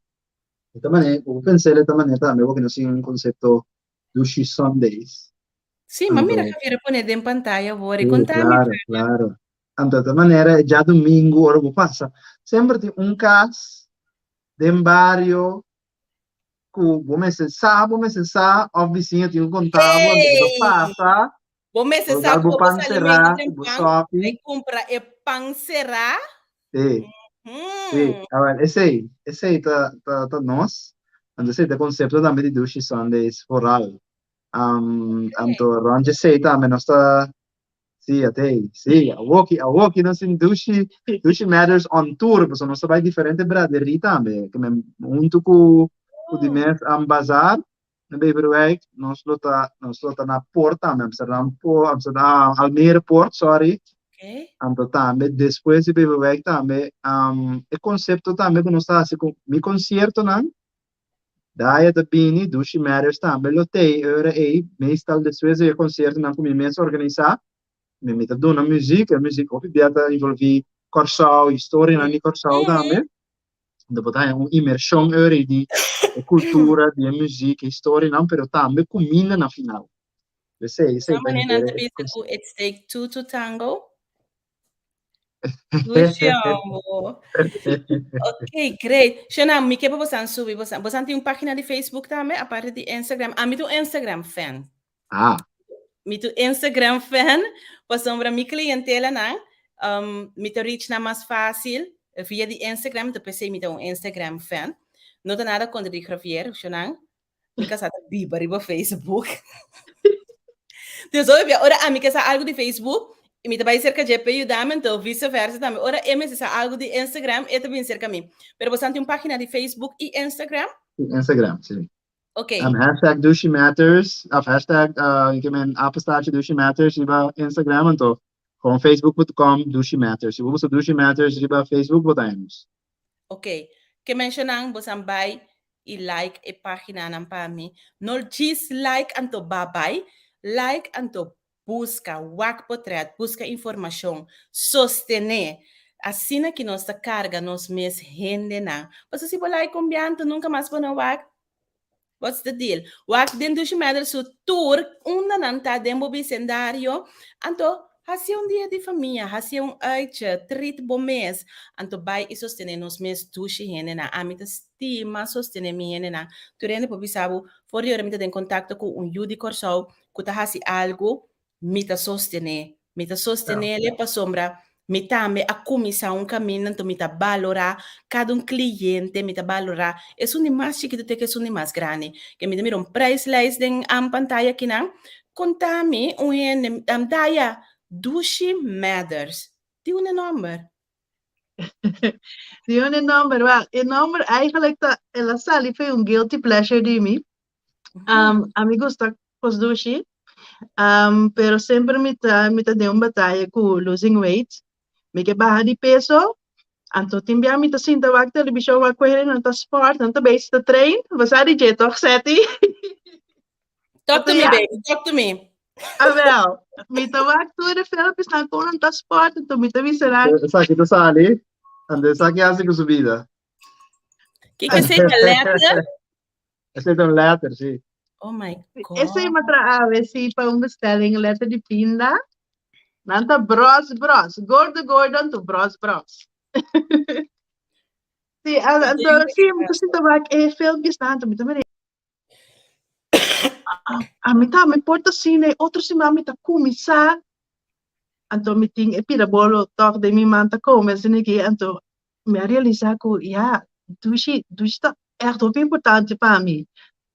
E ta manera, bo por pensa el ta manera tambe porque nos tin un konsepto Dushi Sundays. Sí, ma mira Javier a pone den pantaya awor y Sí, contame. claro, claro. Anto ta manera e djadumingu ora bo pasa, semper tin un kas den bario ku bo mester sa, bo mester sa òf bisiña tin ku konta bo, anto bo ta Hey! pasa, Bo mester bo sa dal ku bo bo pan sali será, medio ku bo trempan, sòpi. bai kumpra e pan será. Sí, sí. Awel, esei, esei ta, ta, ta nos. Anto esei ta e konsepto tambe di Dushi Sundays vooral. Um, anto rond esei tambe nos ta, sí, atei, sí, awoki, awoki nos tin Dushi, Dushi Matters on tour, pasobra nos ta bai diferente braderie tambe, ke men huntu ku, ku di mes um, bazaar na Beverwijk, nos lo ta, nos lo ta na Poort tambe, Amsterdam Poort, Amsterdam, Almere Poort, sorry. Okay. Anto tambe despues di Beverwijk tambe, um, e konsepto tambe ku nos ta hasi ku mi konsiertonan, Daya ta bini, Dushi Matters tambe lo t'ei e ora ei, meestal despues di e conciertonan cu mi mes organisa, mi mi ta duna muziek, e muziek hopi bia ta involvi Corsou, historianan di Corsou tambe, anto bo ta haña un inmersion e ora ei di e cultura, di e muziek, e historianan, pero tambe cuminda na final. Esei, esei Sa ta manera nan henter ta e bisa cu concepto. it's take two to tango. Dushi amo. Ok, great. Shona, mi ke pa bosan subi. Bosan, bosan tin un página di Facebook tambe, aparte di Instagram. Ah, mi tu Instagram fan. Ah. Mi tu Instagram fan. Pasobra mi clientela nan, um, mi ta reach nan mas fácil via di Instagram. Entonces, p'esei mi ta un Instagram fan. No ta nada kontra di Javier, Shona. Mi kasá ta biba riba Facebook. Dus hopi bia ora ami ke sa algu di Facebook, i mi ta bai serka dje p'e yuda mi, anto vice versa tambe. Ora e mester sa algu di Instagram, e ta bin serka mi. Pero bosan tin un página di Facebook i Instagram? I Instagram, si. Ok. Hashtag Dushi Matters, of hashtag, uh, ke men apenstaartje Dushi Matters riba Instagram, anto gewoon facebook.com Dushi Matters. Si bo buska Dushi Matters riba Facebook, bo ta haña nos. Ok. Ke menshonan bosan bai i like e paginanan pa mi. No djis like anto babay, like anto buska, wak potret, buska informashon, sostené. Asina ki nos ta karga nos mes hendenan. Pasobra si bo like un bia anto nunka mas bo no wak. What's the deal? Wak den Dushi Matters su tur unda nan ta den bo bisendario. Anto hasi un dia di famia, hasi un uitje, treat bo mes. Anto bai i sostené nos mes dushi hendenan. Ami ta stima sostené mi hendenan. Tur hende por bisa bo, for di ora mi ta den kontakto ku un yu di Kòrsou ku ta hasi algu, mi ta sostené. Mi ta sostenele pasobra mi tambe a kuminsá un kaminda, anto mi ta balorá kada un kliente, mi ta balorá esun di mas chikitu te ku esun di mas grandi. Ke mi ta mira un prijslijst den pantaya akinan, konta mi un hende, Daya, Dushi Mathers, di un e nòmber? Di un e nòmber? Wèl, e nòmber eigenlijk ta, el a sali for un guilty pleasure di mi. Ami gusta kos dushi, pero semper mi ta mi ta den un bataya ku losing weight. Mi ke baha di peso, anto tin bia mi ta sinta wak televishon wak ku hende nan ta sport, nan ta bezig ta train. Bo sa di dje tòg, Seti? Talk to me, baby, talk to me. Awel, mi ta wak tur e filmpjesnan kon nan ta sport, anto mi ta bisa nan. Esaki ta sali, anto esaki hasi ku su bida. Kiko esei ta letter? Esei ta un letter, sí. Oh my God. Esei mi a traha awe, sí, pa un bestelling, letter di pinda. Nan ta bros, bros. Gordo, gordo, anto bros, bros. Sí, anto, sí, mi ta sinta wak e filmpjes nan, anto mi ta mira, ami ta, mi por ta asina, e otro siman mi ta kuminsá. Anto mi tin e pida bolo tòg den mi man ta kome asina aki, anto mi a realisá ku ya, dushi, dushi ta. echt hopi importante pa mi.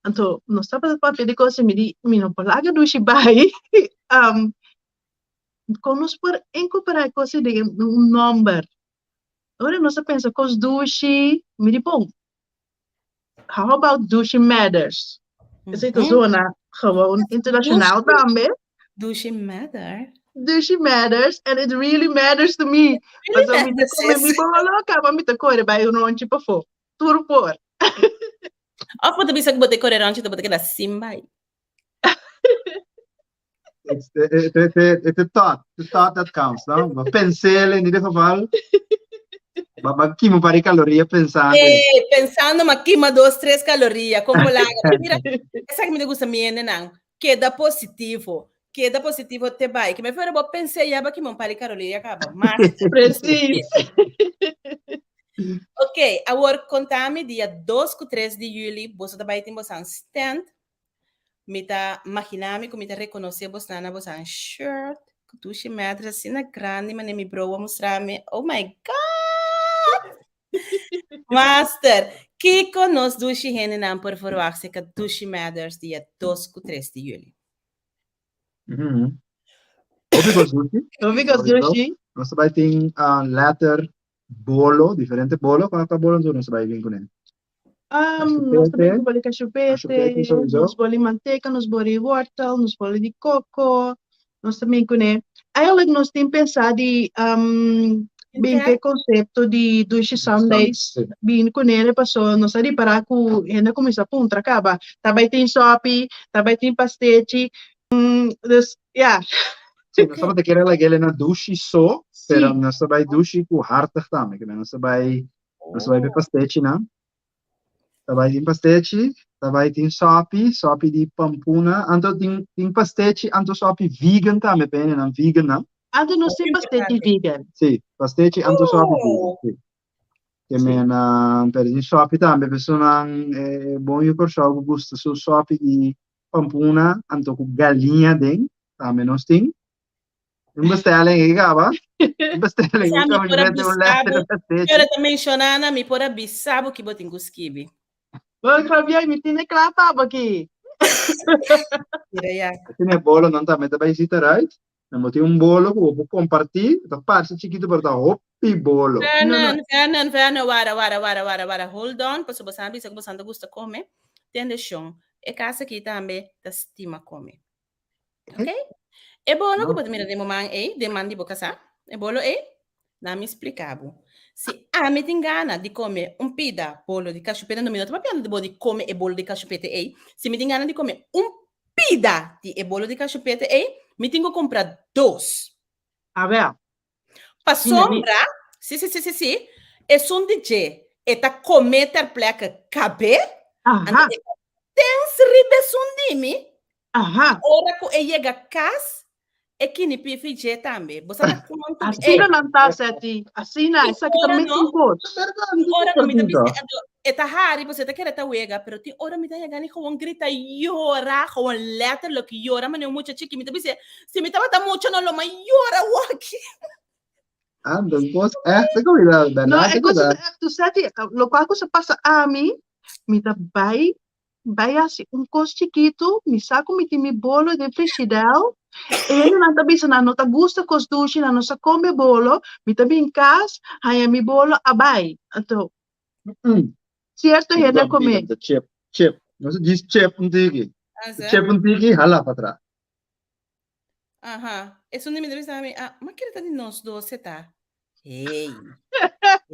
Anto nos tabata papia di kos i mi di mi no por laga dushi bai. Um, kon nos por inkorporá e kos ei den un nòmber? Ora nos a pensa kos dushi, mi di bon, how about Dushi Matters? Esei ta zona gewoon internacional tambe. Dushi Matter? Dushi Matters, and it really matters to me. Really Pasobra mi ta matters, kome mi sis. bolo, kaba mi ta kore bai un ronchi pafó. Tur por. Of bo ta bisa ku bo ta kore ronchi, bo ta keda sin bai. It's the, it, it, it, it's the thought, the thought that counts, no? Ba pensele in ieder geval. Ba ba kima pari caloria pensando. Eh, pensando ma kima dos, tres caloria, con polaga. Mira, esa que me gusta mi nan. Queda positivo. Queda positivo te bai. Que me fuera bo pensé ya ba kima un pari caloria caba. Mas. Precies. Ok, awor contami dia 2 ku 3 di juli, boso ta bai tin bosan stand Mi ta maginá mi ku mi ta rekonosé bosnan na bosan shirt ku dushi mètres asina grandi manera mi bro a mustra mi. Oh my God! Master, kiko nos dushi hendenan por verwagt serka Dushi Matters dia dos ku tres di yüli? Hopi kos dushi. Hopi kos dushi. Nos ta bai tin letter bolo, diferente bolo. Kua ta bolo nos ta bai bin kuné? Um, nos ta bin ku boli Kashupete, kashupete, sowieso. nos boli manteka, nos boli wortel, nos boli di koko, nos ta bin kuné. Eigenlijk nos tin pensá di um, bin ku e konsepto di Dushi Sundays, Sí. bin kuné paso nos a ripará ku hende a kuminsá puntra kaba, ta bai tin sòpi, ta bai tin pastechi, mm, dus ja. Sí, nos tabata kere lag'é na dushi so, pero Sí. nos ta bai dushi ku hartig tambe, ke nos ta bai Nos ta bai pe pastechinan. Ta bai tin pastechi, ta bai tin sopi, sopi di pampuna. Anto tin tin pastechi, anto sopi vegan tambe pa hendenan vegannan. Anto nos tin pastechi vegan. Sí, pastechi anto sopi vegan, sí. Ke men pero tin sopi tambe personanan bon yu Kòrsou ku gusta su sopi di pampuna anto ku galiña den tambe nos tin. Un bestelling e kaba. Un bestelling Sa e mi kaba. por a Mete un letter bisabo, de pastechi. ora ta menciona na mi por a bisabo ki bo tin ku skibi. Bon, Javier, mi tine kla pa bo aki. Mira ya. Tine bolo nan tambe ta bai zita right. Dan bo tin un bolo ku bo por kompartí. Ta parse chikitu pero ta hopi bolo. No, no. Vernon, Vernon, Vernon, wara, wara, wara, wara, wara. Hold on, pasobra bo sa bisa ku bo ta gusta kome. Tende shon. E kas aki tambe ta stima kome. Ok? E bolo ku bo ta mira den bo man ei, den man di bo kasá, e bolo ei, na mi splika bo. Si ami tin gana di kome un pida bolo di kashupete, no mi no ta papiando di bo di kome e bolo di kashupete ei. Si mi tin gana di kome un pida di e bolo di kashupete ei, mi tin ku kumpra dos. Awel. Pasobra, si, si, si, si, si, esun di dje e ta kome ter plekke kab'é, anto e ta tens riba esun di mi, ora ku e yega kas, e kini pifi dje tambe. Bo sa ta kuantu mi, Asina nan ta, Seti. Asina, esaki ta mesun kos. Tin ora no mi ta bisa, anto e ta hari, pasobra e ta kere ta wega, pero tin ora mi ta yega ni gewoon grita yora, gewoon letterlijk yora manera un mucha chiki. Mi ta bisa, Si mi tabata mucha no lo ma yora awor aki. Anda, un kos echt te cuidado, No, verdad e te kos ta cuidado. echt, tu sa di, lokual ku sa pasa ami, mi ta bai, bai hasi un kos chikitu, mi sa ku mi tin mi bolo den frishidèl, e hendenan ta bisa nan no ta gusta kos dushi, nan no sa kome bolo, mi ta bin kas, haña mi bolo a bai. Anto, sierto hende a kome. Chip, chip. No se diz chip un tiki. Chip un tiki, hala pa atrás. Aha. Esun di mi ta bisa mi, ah, ma kere ta di nos dos se ta? Hey.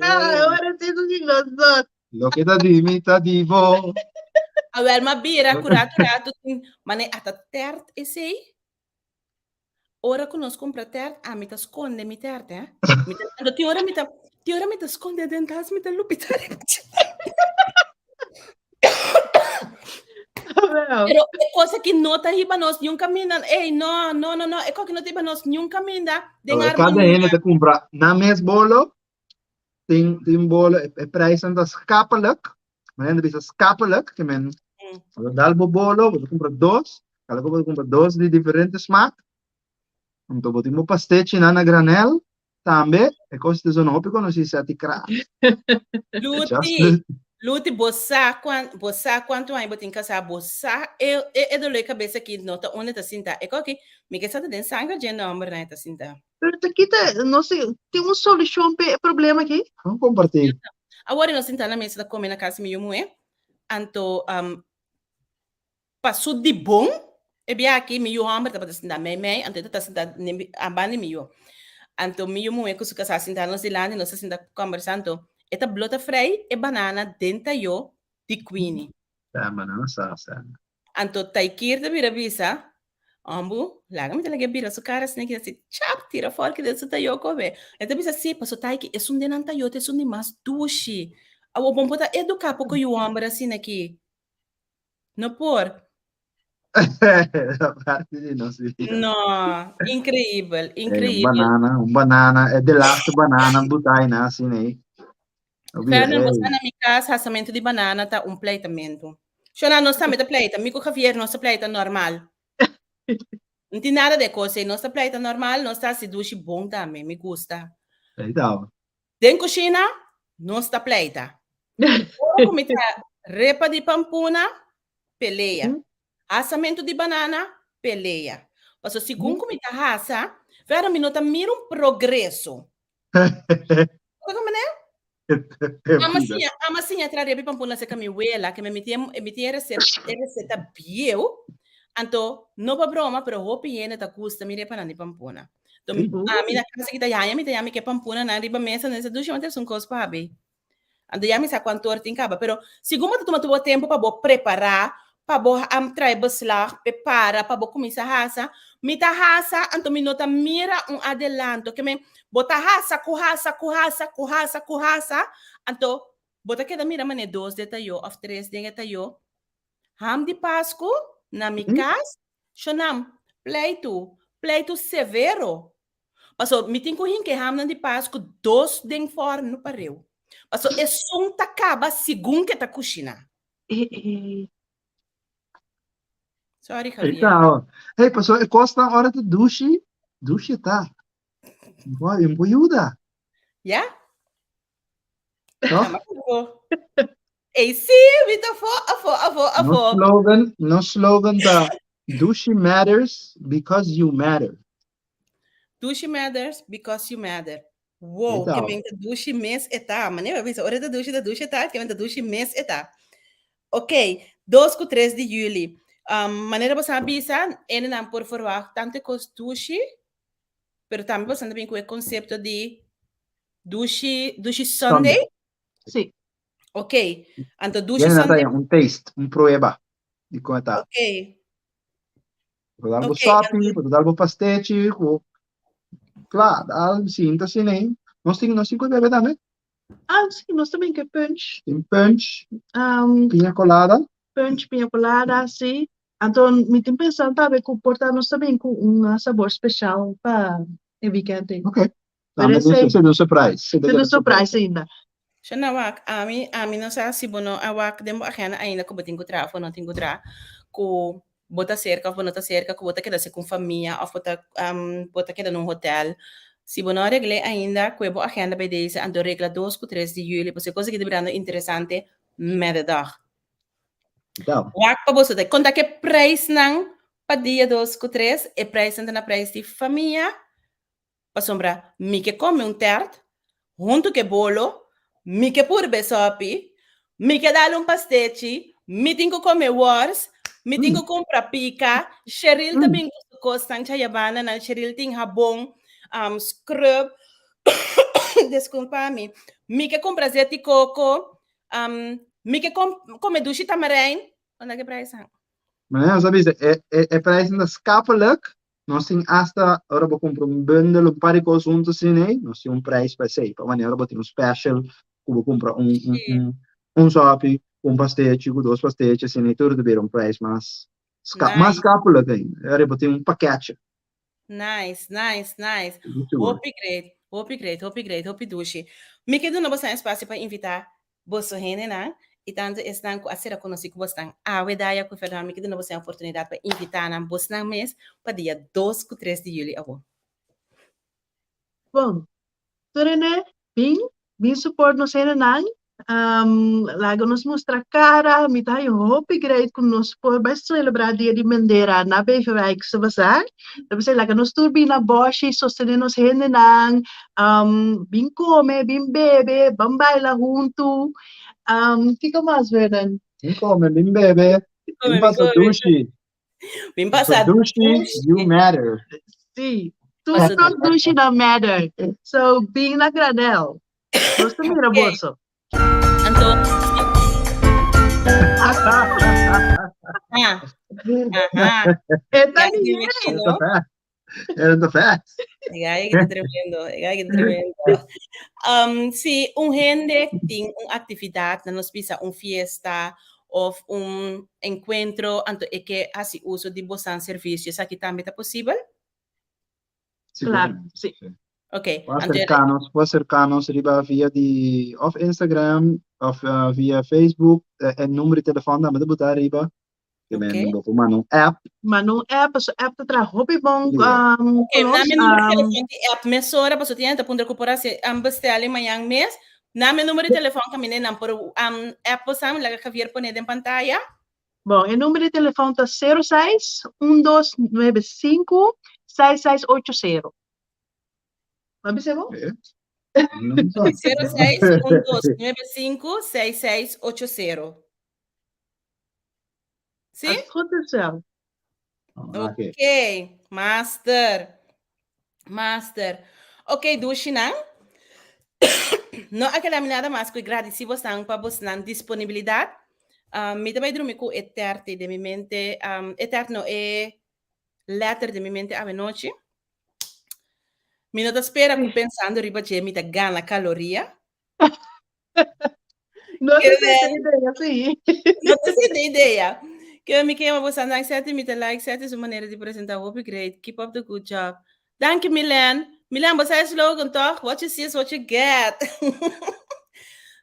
Ahora sí ta di nos dos. Loke ta di mi ta di bo. Awel, ma bira ku ratu ratu tin mane ata tert esei. Ora ku nos kumpra tert, ami ta skonde mi tert, eh. Mi ta, anto tin ora mi ta, tin ora mi ta skonde den tas, mi ta lupita riba dje. Pero e cosa ki no ta hiba nos niun caminda, ey, no, no, no, no, e cosa ki no ta hiba nos niun caminda den Cada armonía. hende ta cumpra na mes bolo, tin, tin bolo, e, e prijzen ta schappelijk, maar hende bisa schappelijk, ke men, bo dal bo bolo, bo ta cumpra dos, cada bo ta cumpra dos di diferente smaak, anto bo tin bo pastechi nan na granel, Tambe e kos ta zona hopi konosí Seti Kraft. Luti, Luti, bo sa kuan, bo sa kuantu aña bo tin kasá, bo sa e, e, e dolor di kabes aki no ta unda e ta sinta. E koki, mi ke sa ta den sanger dje nòmbernan e ta sinta. Pero ta kita, no sé, tin un solushon p'e problema aki? Ban kompartí. Awor nos sinta na mesa ta kome na kas di mi yu muhé, anto um, Pa su di bon, e bia aki mi yu hòmber tabata sintá meimei, anto e tabata sintá banda di mi yu. Anto mi yu muhé ku su kasá sintá nos dilanti, nos ta sinta kòmbersá, anto e ta blota frei e banana den tayó di Queenie. Sa banana sa sa. Anto Taikir ta bira bisa, Òmbu, laga mi ta laga e bira su kara asina ki asi, chap, tira fòrki den su tayó kobe. E ta bisa, sí, paso Taiki, esun den nan tayó ta esun di mas dushi. Awor bon por ta eduká poko yu hòmber asina ki. No por. Parte di nos vida. No, increíbel, Eh, un increíbel. banana, un banana, e de laatste banana butay na asina ei. Obvio, Fernan, ey. bo sa na mi cas hasamento di banana ta un pleitamento. Shona, nos tambe ta pleita. Mi cu Javier nos ta pleita normal. No tin nada de cos ei. Nos ta pleita normal, nos ta haci dushi bon tambe. Mi gusta. Ei ta. Den kushina nos ta pleita. Ora ku mi ta repa di pampuna, pelea. Hasamentu di banana, pelea. Paso segun ku mi ta hasa, verder mi no ta mira un progreso. Bo ta komprende? Ama siña, ama siña tra repa di pampuna serka mi wela, ke mi tin mi tin e resep e reseta bieu. Anto, no pa broma, pero hopi hende ta gusta mi repanan di pampuna. Anto, ami na casa kita yaña, mi ta yami ke pampuna nan riba mesa, nan sa dushi, ma ta esun kos pa habi. Anto ya mi sa kuantu ora tin kaba, pero segun bo ta tuma tur bo tempu pa bo prepará, pa bo trae beslag, prepara, pa bo kuminsá hasa, mi ta hasa, anto mi no ta mira un adelanto, ke men bo ta hasa ku hasa ku hasa ku hasa ku hasa, anto bo ta keda mira manera dos den tayó òf tres den e tayó. Ham di Pasku na mi kas, shonam, pleitu, pleitu severo. Paso mi tin ku hinka e hamnan di Pasku dos den fòrnu pareu. Paso esun ta kaba segun ke ta kushiná. Sorry, Javier. Ei, hey, paso e kosnan ora ta dushi, dushi ta. Bo, bo yuda. Ja? Toch? Ei, sí, mi ta afó, afó, afó, Nos afó. slogan, nos slogan ta Dushi matters because you matter. Dushi matters because you matter. Wow, Eta. ke men ta dushi mes eta. Manera bisa, ora ta dushi, ta dushi eta, ke men ta dushi mes eta. Ok, 2 ku 3 di juli. Um, manera boso a bisa, hendenan por verwacht tanto e kos dushi, pero tambe boso ta bin ku e konsepto di Dushi, Dushi Sunday? Sí. Ok. Anto Dushi Viene Sunday. Natalia, un taste, un prueba di kon ta. Ok. Bo dal bo Ok, sopi, bo dal bo pastechi, ku kla, dal sinta asina ei. Nos tin, nos tin ku bebe tambe. Ah, sí, nos también ke punch. Tin punch, Um, piña colada. punch, piña colada, sí. Anto, mi tin pensando tambe ku por ta nos también ku un ah, sabor special pa e weekend ei. Ok. Tambe Pero esei un surprise. Esei un surprise ainda. Shana wak, ami, ami no sa si bo no a wak den bo agenda ainda ku bo tin ku traha of bo no tin ku traha, ku bo ta serka of bo no ta serka, ku bo ta keda serka un famia of bo ta bo ta keda na un hotel. Si bo no a regl'é ainda, kue bo agenda bay deze, anto regla dos ku tres di juli, pasobra e kos aki ta birando interesante mede dag. Wak pa boso ta konta ke prijsnan pa dia dos ku tres, e prijsnan ta na prijs di famia, Pasobra mi ke kome un tèrt huntu ku e bolo, mi ke purba e sòpi, mi ke dal un pastechi, mi tin ku kome wòrs, mi tin ku kumpra pika, Sheril ta bin ku su kosnan chayabananan, Sheril tin habon, scrub, diskulpa mi, mi ke kumpra zeti koko, mi ke kome dushi tamarijn, unda ke prijsnan? Manera nos a bisa, e prijsnan ta skapelijk, Nos tin asta ora bo kumpra un bundel, un par di kos huntu asina ei, nos tin un prijs pa esei. Pa manera ora bo tin un special ku bo kumpra un un un un sòpi, un pastechi ku dos pastechi asina ei, tur ta bira un prijs mas ska mas Nice. skapelijk ainda. Ora bo tin un pakètje. Nice, nice, nice. Di sigur. Hopi great, hopi great, hopi great, hopi dushi. Mi ke duna boso espacio pa invita Boso hendenan, i tantu esnan ku a sera konosí ku bosnan awe daya ku Fernando, mi ke duna boso e oportunidat pa invitá nan bosnan mes pa dia dos ku tres di yüli awor. Bon, tur hende bin, bin support nos hendenan. Laga nos mustra cara. Mi ta haña hopi great ku nos por bai celebra Dia di Bandera na Beverwijkse Bazaar. Ta bisa laga nos tur bin na Boshi, sostene nos hendenan, bin come, bin bebe, ban baila huntu. Kiko mas, Vernon? Bin come, bin bebe, bin pasa dushi. Bin pasa dushi, you matter. Sí, tur nos dushi na matter. So, bin na Granel. Nos ta mira boso. Anto, ah, aha. Eta Ya, ni sí, no? Era the fast. Ya, que tremendo, ya, que tremendo. Si un hende tin un actividad, na nos bisa un fiesta of un encuentro, anto e ke hasi uso di bosan servicio, esaki tambe ta posibel? Claro, sí. Ok. Por acercarnos, por acercarnos riba via di of Instagram of via Facebook, e numero di telefon tambe ta buta riba. Ke men bo por manda un app. Manda un app, paso app ta traha hopi bon. Ok, nami numero di telefon di app mesora, paso tin hende ta puntra ku por hasi bestelling mañan mes. Nami numero di telefon kaminda nan por app bosan, laga Javier pone den pantaya. Bon, e numero di telefon ta 06 1295 6680. M'a bisa bo? 06 1295 6680. Sí? Als het goed is wel. Ok, master. Master. Ok, dushinan. No a keda mi nada mas ku gradisí bosnan pa bosnan disponibilidat. Mi ta bai drumi ku e tèrti den mi mente, e tèrt no, e lèter den mi mente awenochi. Mi no ta spera ku pensando riba dje mi ta gana kaloria. No te sente idea, sí. No te sente idea. Ke mi ke yama bosan dank Seti, mi ta like Seti su manera di presenta hopi great. Keep up the good job. Danki Milen. Milen, bo sa e slogan toch? What you see is what you get.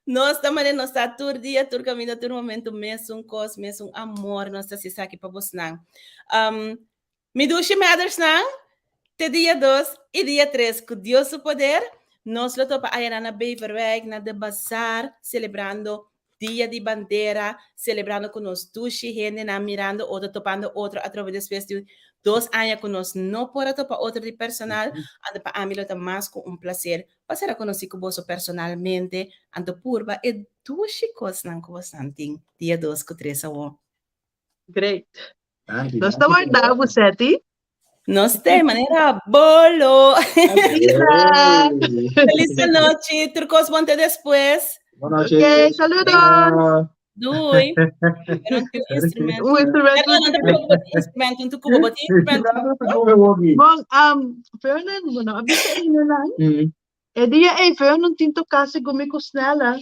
Nos ta manera nos ta tur dia, tur caminda, tur momento, mesun cos, mesun amor nos ta hasi esaki pa bosnan. Um, Mi dushi mathersnan, te dia dos i dia tres ku Dios su poder, nos lo topa ayanan na Beverwijk na de Bazaar selebrando Dia di Bandera, selebrando ku nos dushi hendenan, mirando otro, topando otro atrobe despues di dos aña ku nos no por a topa otro di personal, anto pa ami lo ta mas ku un placer pa sera konosí ku boso personalmente, anto purba e dushi kosnan ku bosan tin dia dos ku tres awor. Great. Nos ta warda bo, Seti. Nos te manera bolo. Feliz noche. Tur kos bon te despues. Buenas noches. Ok, saludos. Doei. Pero un instrumento. Un instrumento. Pero no te preocupes, instrumento, un tucubo, boti instrumento. Bon, Vernon, bueno, a bisa ene lang. E dia ei Vernon tin toka segun mi ku Snella.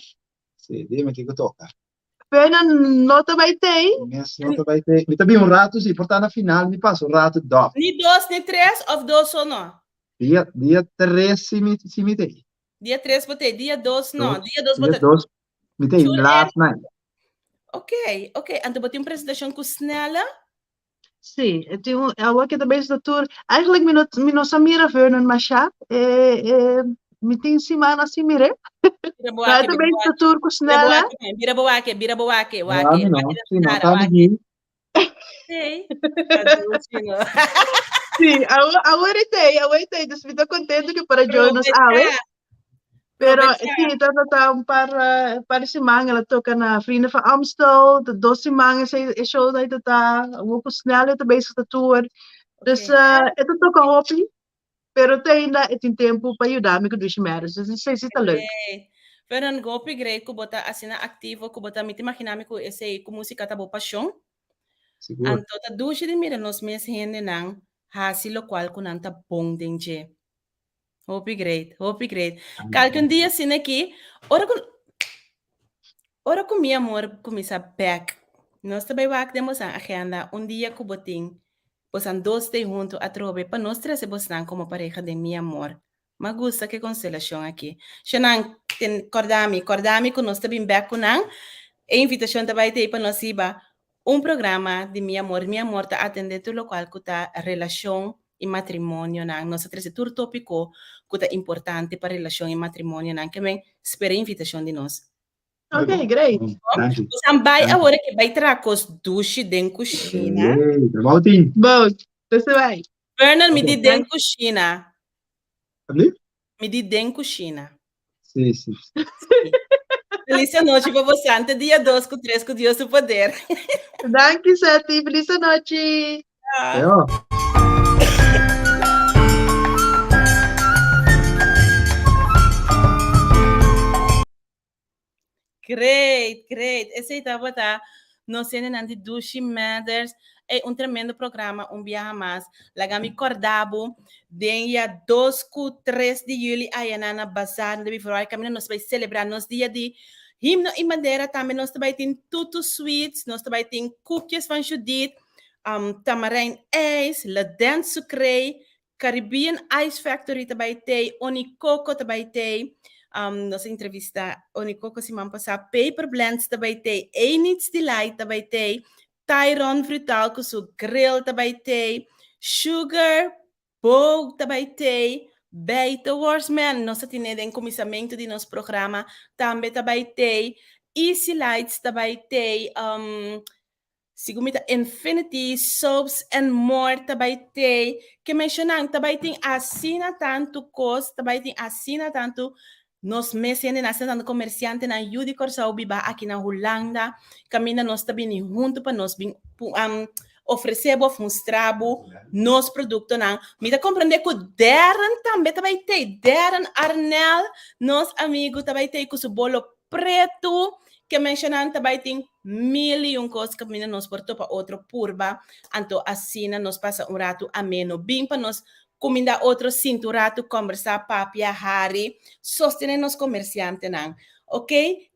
Sí, dime kiko toka. Pero no ta bai tei. Mes no ta bai tei. Mi ta bin un ratu si, por ta na final mi pasa un ratu dòf. Ni dos ni tres of dos so no? Dia dia tres si mi si mi tei. Dia tres bo tei, dia dos no. Dia dos bo Dia ta. dos mi tei Tur last night. Ok, ok. Anto bo tin un presentashon ku Snelle? Sí, e tin un, awor ke ta bezig ta tur. Eigenlijk mi no, mi no sa mira Vernon masha. E, e, mi tin siman sin mir'é. Bira bo Maar wake, e ta bira bo bezig ta wake. tur ku Bira bo Snelle. wake, man. Bira bo wake, bira bo wake, No, wake. ami no. Wake den Sí, no, cara, ta wake. mi Sí. Ta dushi, no? Sí, awor, awor e t'ei, awor e t'ei. Dus mi ta contento ku para join nos awe. Probechá. Pero Probechá. sí, ta ta ta un par, par di siman el a toca na Vrienden van Amstel, ta dos siman esei e show ta ta ta, awor ku snel e ta bezig ta tour. Dus Ok. e ta toca hopi, pero te ainda e tin tempo pa yuda mi ku Dushi Matters, dus esei si ta leuk. Great. Vernon, hopi great ku bo ta asina aktivo, ku bo ta, mi ta imagina mi ku esei, ku musika ta bo pashon. Sigur. Anto ta dushi di mira nos mes hendenan hasi lokual ku nan ta bon den dje. Hopi great, hopi great. Kalke un dia asina aki, ora ku ora ku mi amor kuminsá bèk, nos ta bai wak den bosan agenda un dia ku bo tin bosan dos stay huntu atrobe pa nos trese bosnan komo pareha den mi amor. M'a gusta ku e konstelashon aki. Shanan, ten kòrda mi, kòrda mi ku nos ta bin bèk ku nan. E invitashon ta bai t'ei pa nos hiba un programa di Mi Amor. Mi Amor ta atendé tur lokual ku ta relashon i matrimonionan. Nos ta trese tur tópiko ku ta importante pa relashon i matrimonionan. Ke men spera e invitashon di nos. Ok, great. Danki. Bosan bai awor ke bai traha kos dushi den kushina. Hey, trabou tin. Bon, dus bai. Bernard, mi di den kushina. Abli? Mi di den kushina. Sí, sí. Feliz anochi pa bosan. Te dia 2 ku 3 ku Dios su poder. Danki, Seti. Feliz anochi. Teo. Great, great. Esei tabata nos hendenan di Dushi Matters. Ey, un tremendo programa un biaha mas. Laga mi korda bo, den ya 2 ku 3 di juli ayana na Bazaar na Beverwijk kaminda nos bai selebrá nos dia di himno i bandera. Tambe nos ta bai tin Tutu Sweets, nos ta bai tin koekjes van Judith, um, tamarijn ijs, La Dent Sucre, Caribbean Ice Factory ta bai tei, Onicoco ta bai tei, um, nos a entrevista Onicoco siman pasá, Paper Blends ta bai tei, Enid's Delight ta bai tei, Tyron Frutal ku su grill ta bai tei, Sugar Boog ta bai tei, Bijte Wars Man, nos a tine den kuminsamentu di nos programa, tambe ta bai tei, Easy Lights ta bai tei, um, Sigun mi ta Infinity, Soaps and More ta bai tei. Ke menshonan ta bai tin asina tantu kos, ta bai tin asina tantu nos mes hendenan, asina tantu komersiantenan yu di Kòrsou biba aki na Hulanda, kaminda nos ta bini huntu pa nos bin ofresé bo òf mustra bo nos produktonan. Mi ta komprendé ku Darren tambe ta bai tei. Darren Arnell, nos amigu, ta bai tei ku su bolo pretu. Ke menshonan ta bai tin mil i un kos kaminda nos por topa otro purba, anto asina nos pasa un ratu ameno. Bin pa nos kuminda otro, sinta un ratu, kòmbersá, papia, hari, sostené nos komersiantenan. Ok,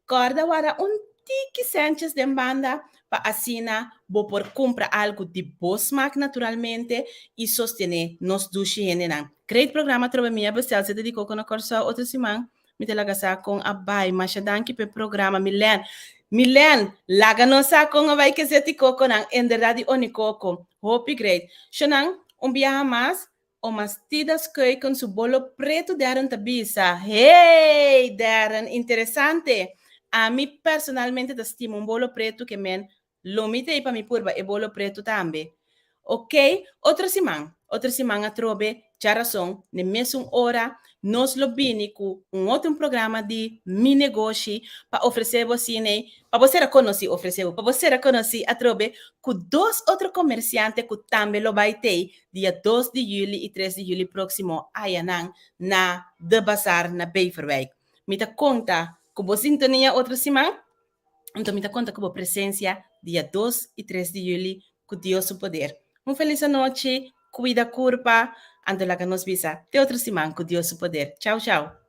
kòrda wara un tiki sèntjes den banda pa asina bo por kumpra algu di bo smak naturalmente i sostené nos dushi hendenan. Great programa atrobe mi a bestel sete di koko na Kòrsou otro siman. Mi ta laga sa kon a bai. Masha danki p'e programa, Milen. Milen, laga nos sa kon a bai ke zeti kokonan. Inderdat di Onikoko. Hopi great. Shonan, un biaha mas, Oma Stidas Keuken su bolo pretu Darren ta bisa. Hey, Darren, interesante. Ami personalmente ta stima un bolo pretu ke men Lo mi ta ei pa mi purba e bolo pretu tambe. Ok, otro siman, otro siman atrobe, djarason, n'e mesun ora, nos lo bini ku un otro un programa di Mi Negoshi pa ofresé bo asina, pa bo sera konosí, ofresé bo, pa bo sera konosí atrobe ku dos otro komersiante ku tambe lo bai t'ei dia dos di yüli i tres di yüli próksimo ayanan na De Bazaar na Beverwijk. Mi ta konta ku bo sintonia otro siman. Anto mi ta konta ku bo presensia dia 2 i 3 di juli ku Dios su poder. Un felis anochi, kuida kurpa, anto laga nos bisa te otro siman ku Dios su poder. Chau chau.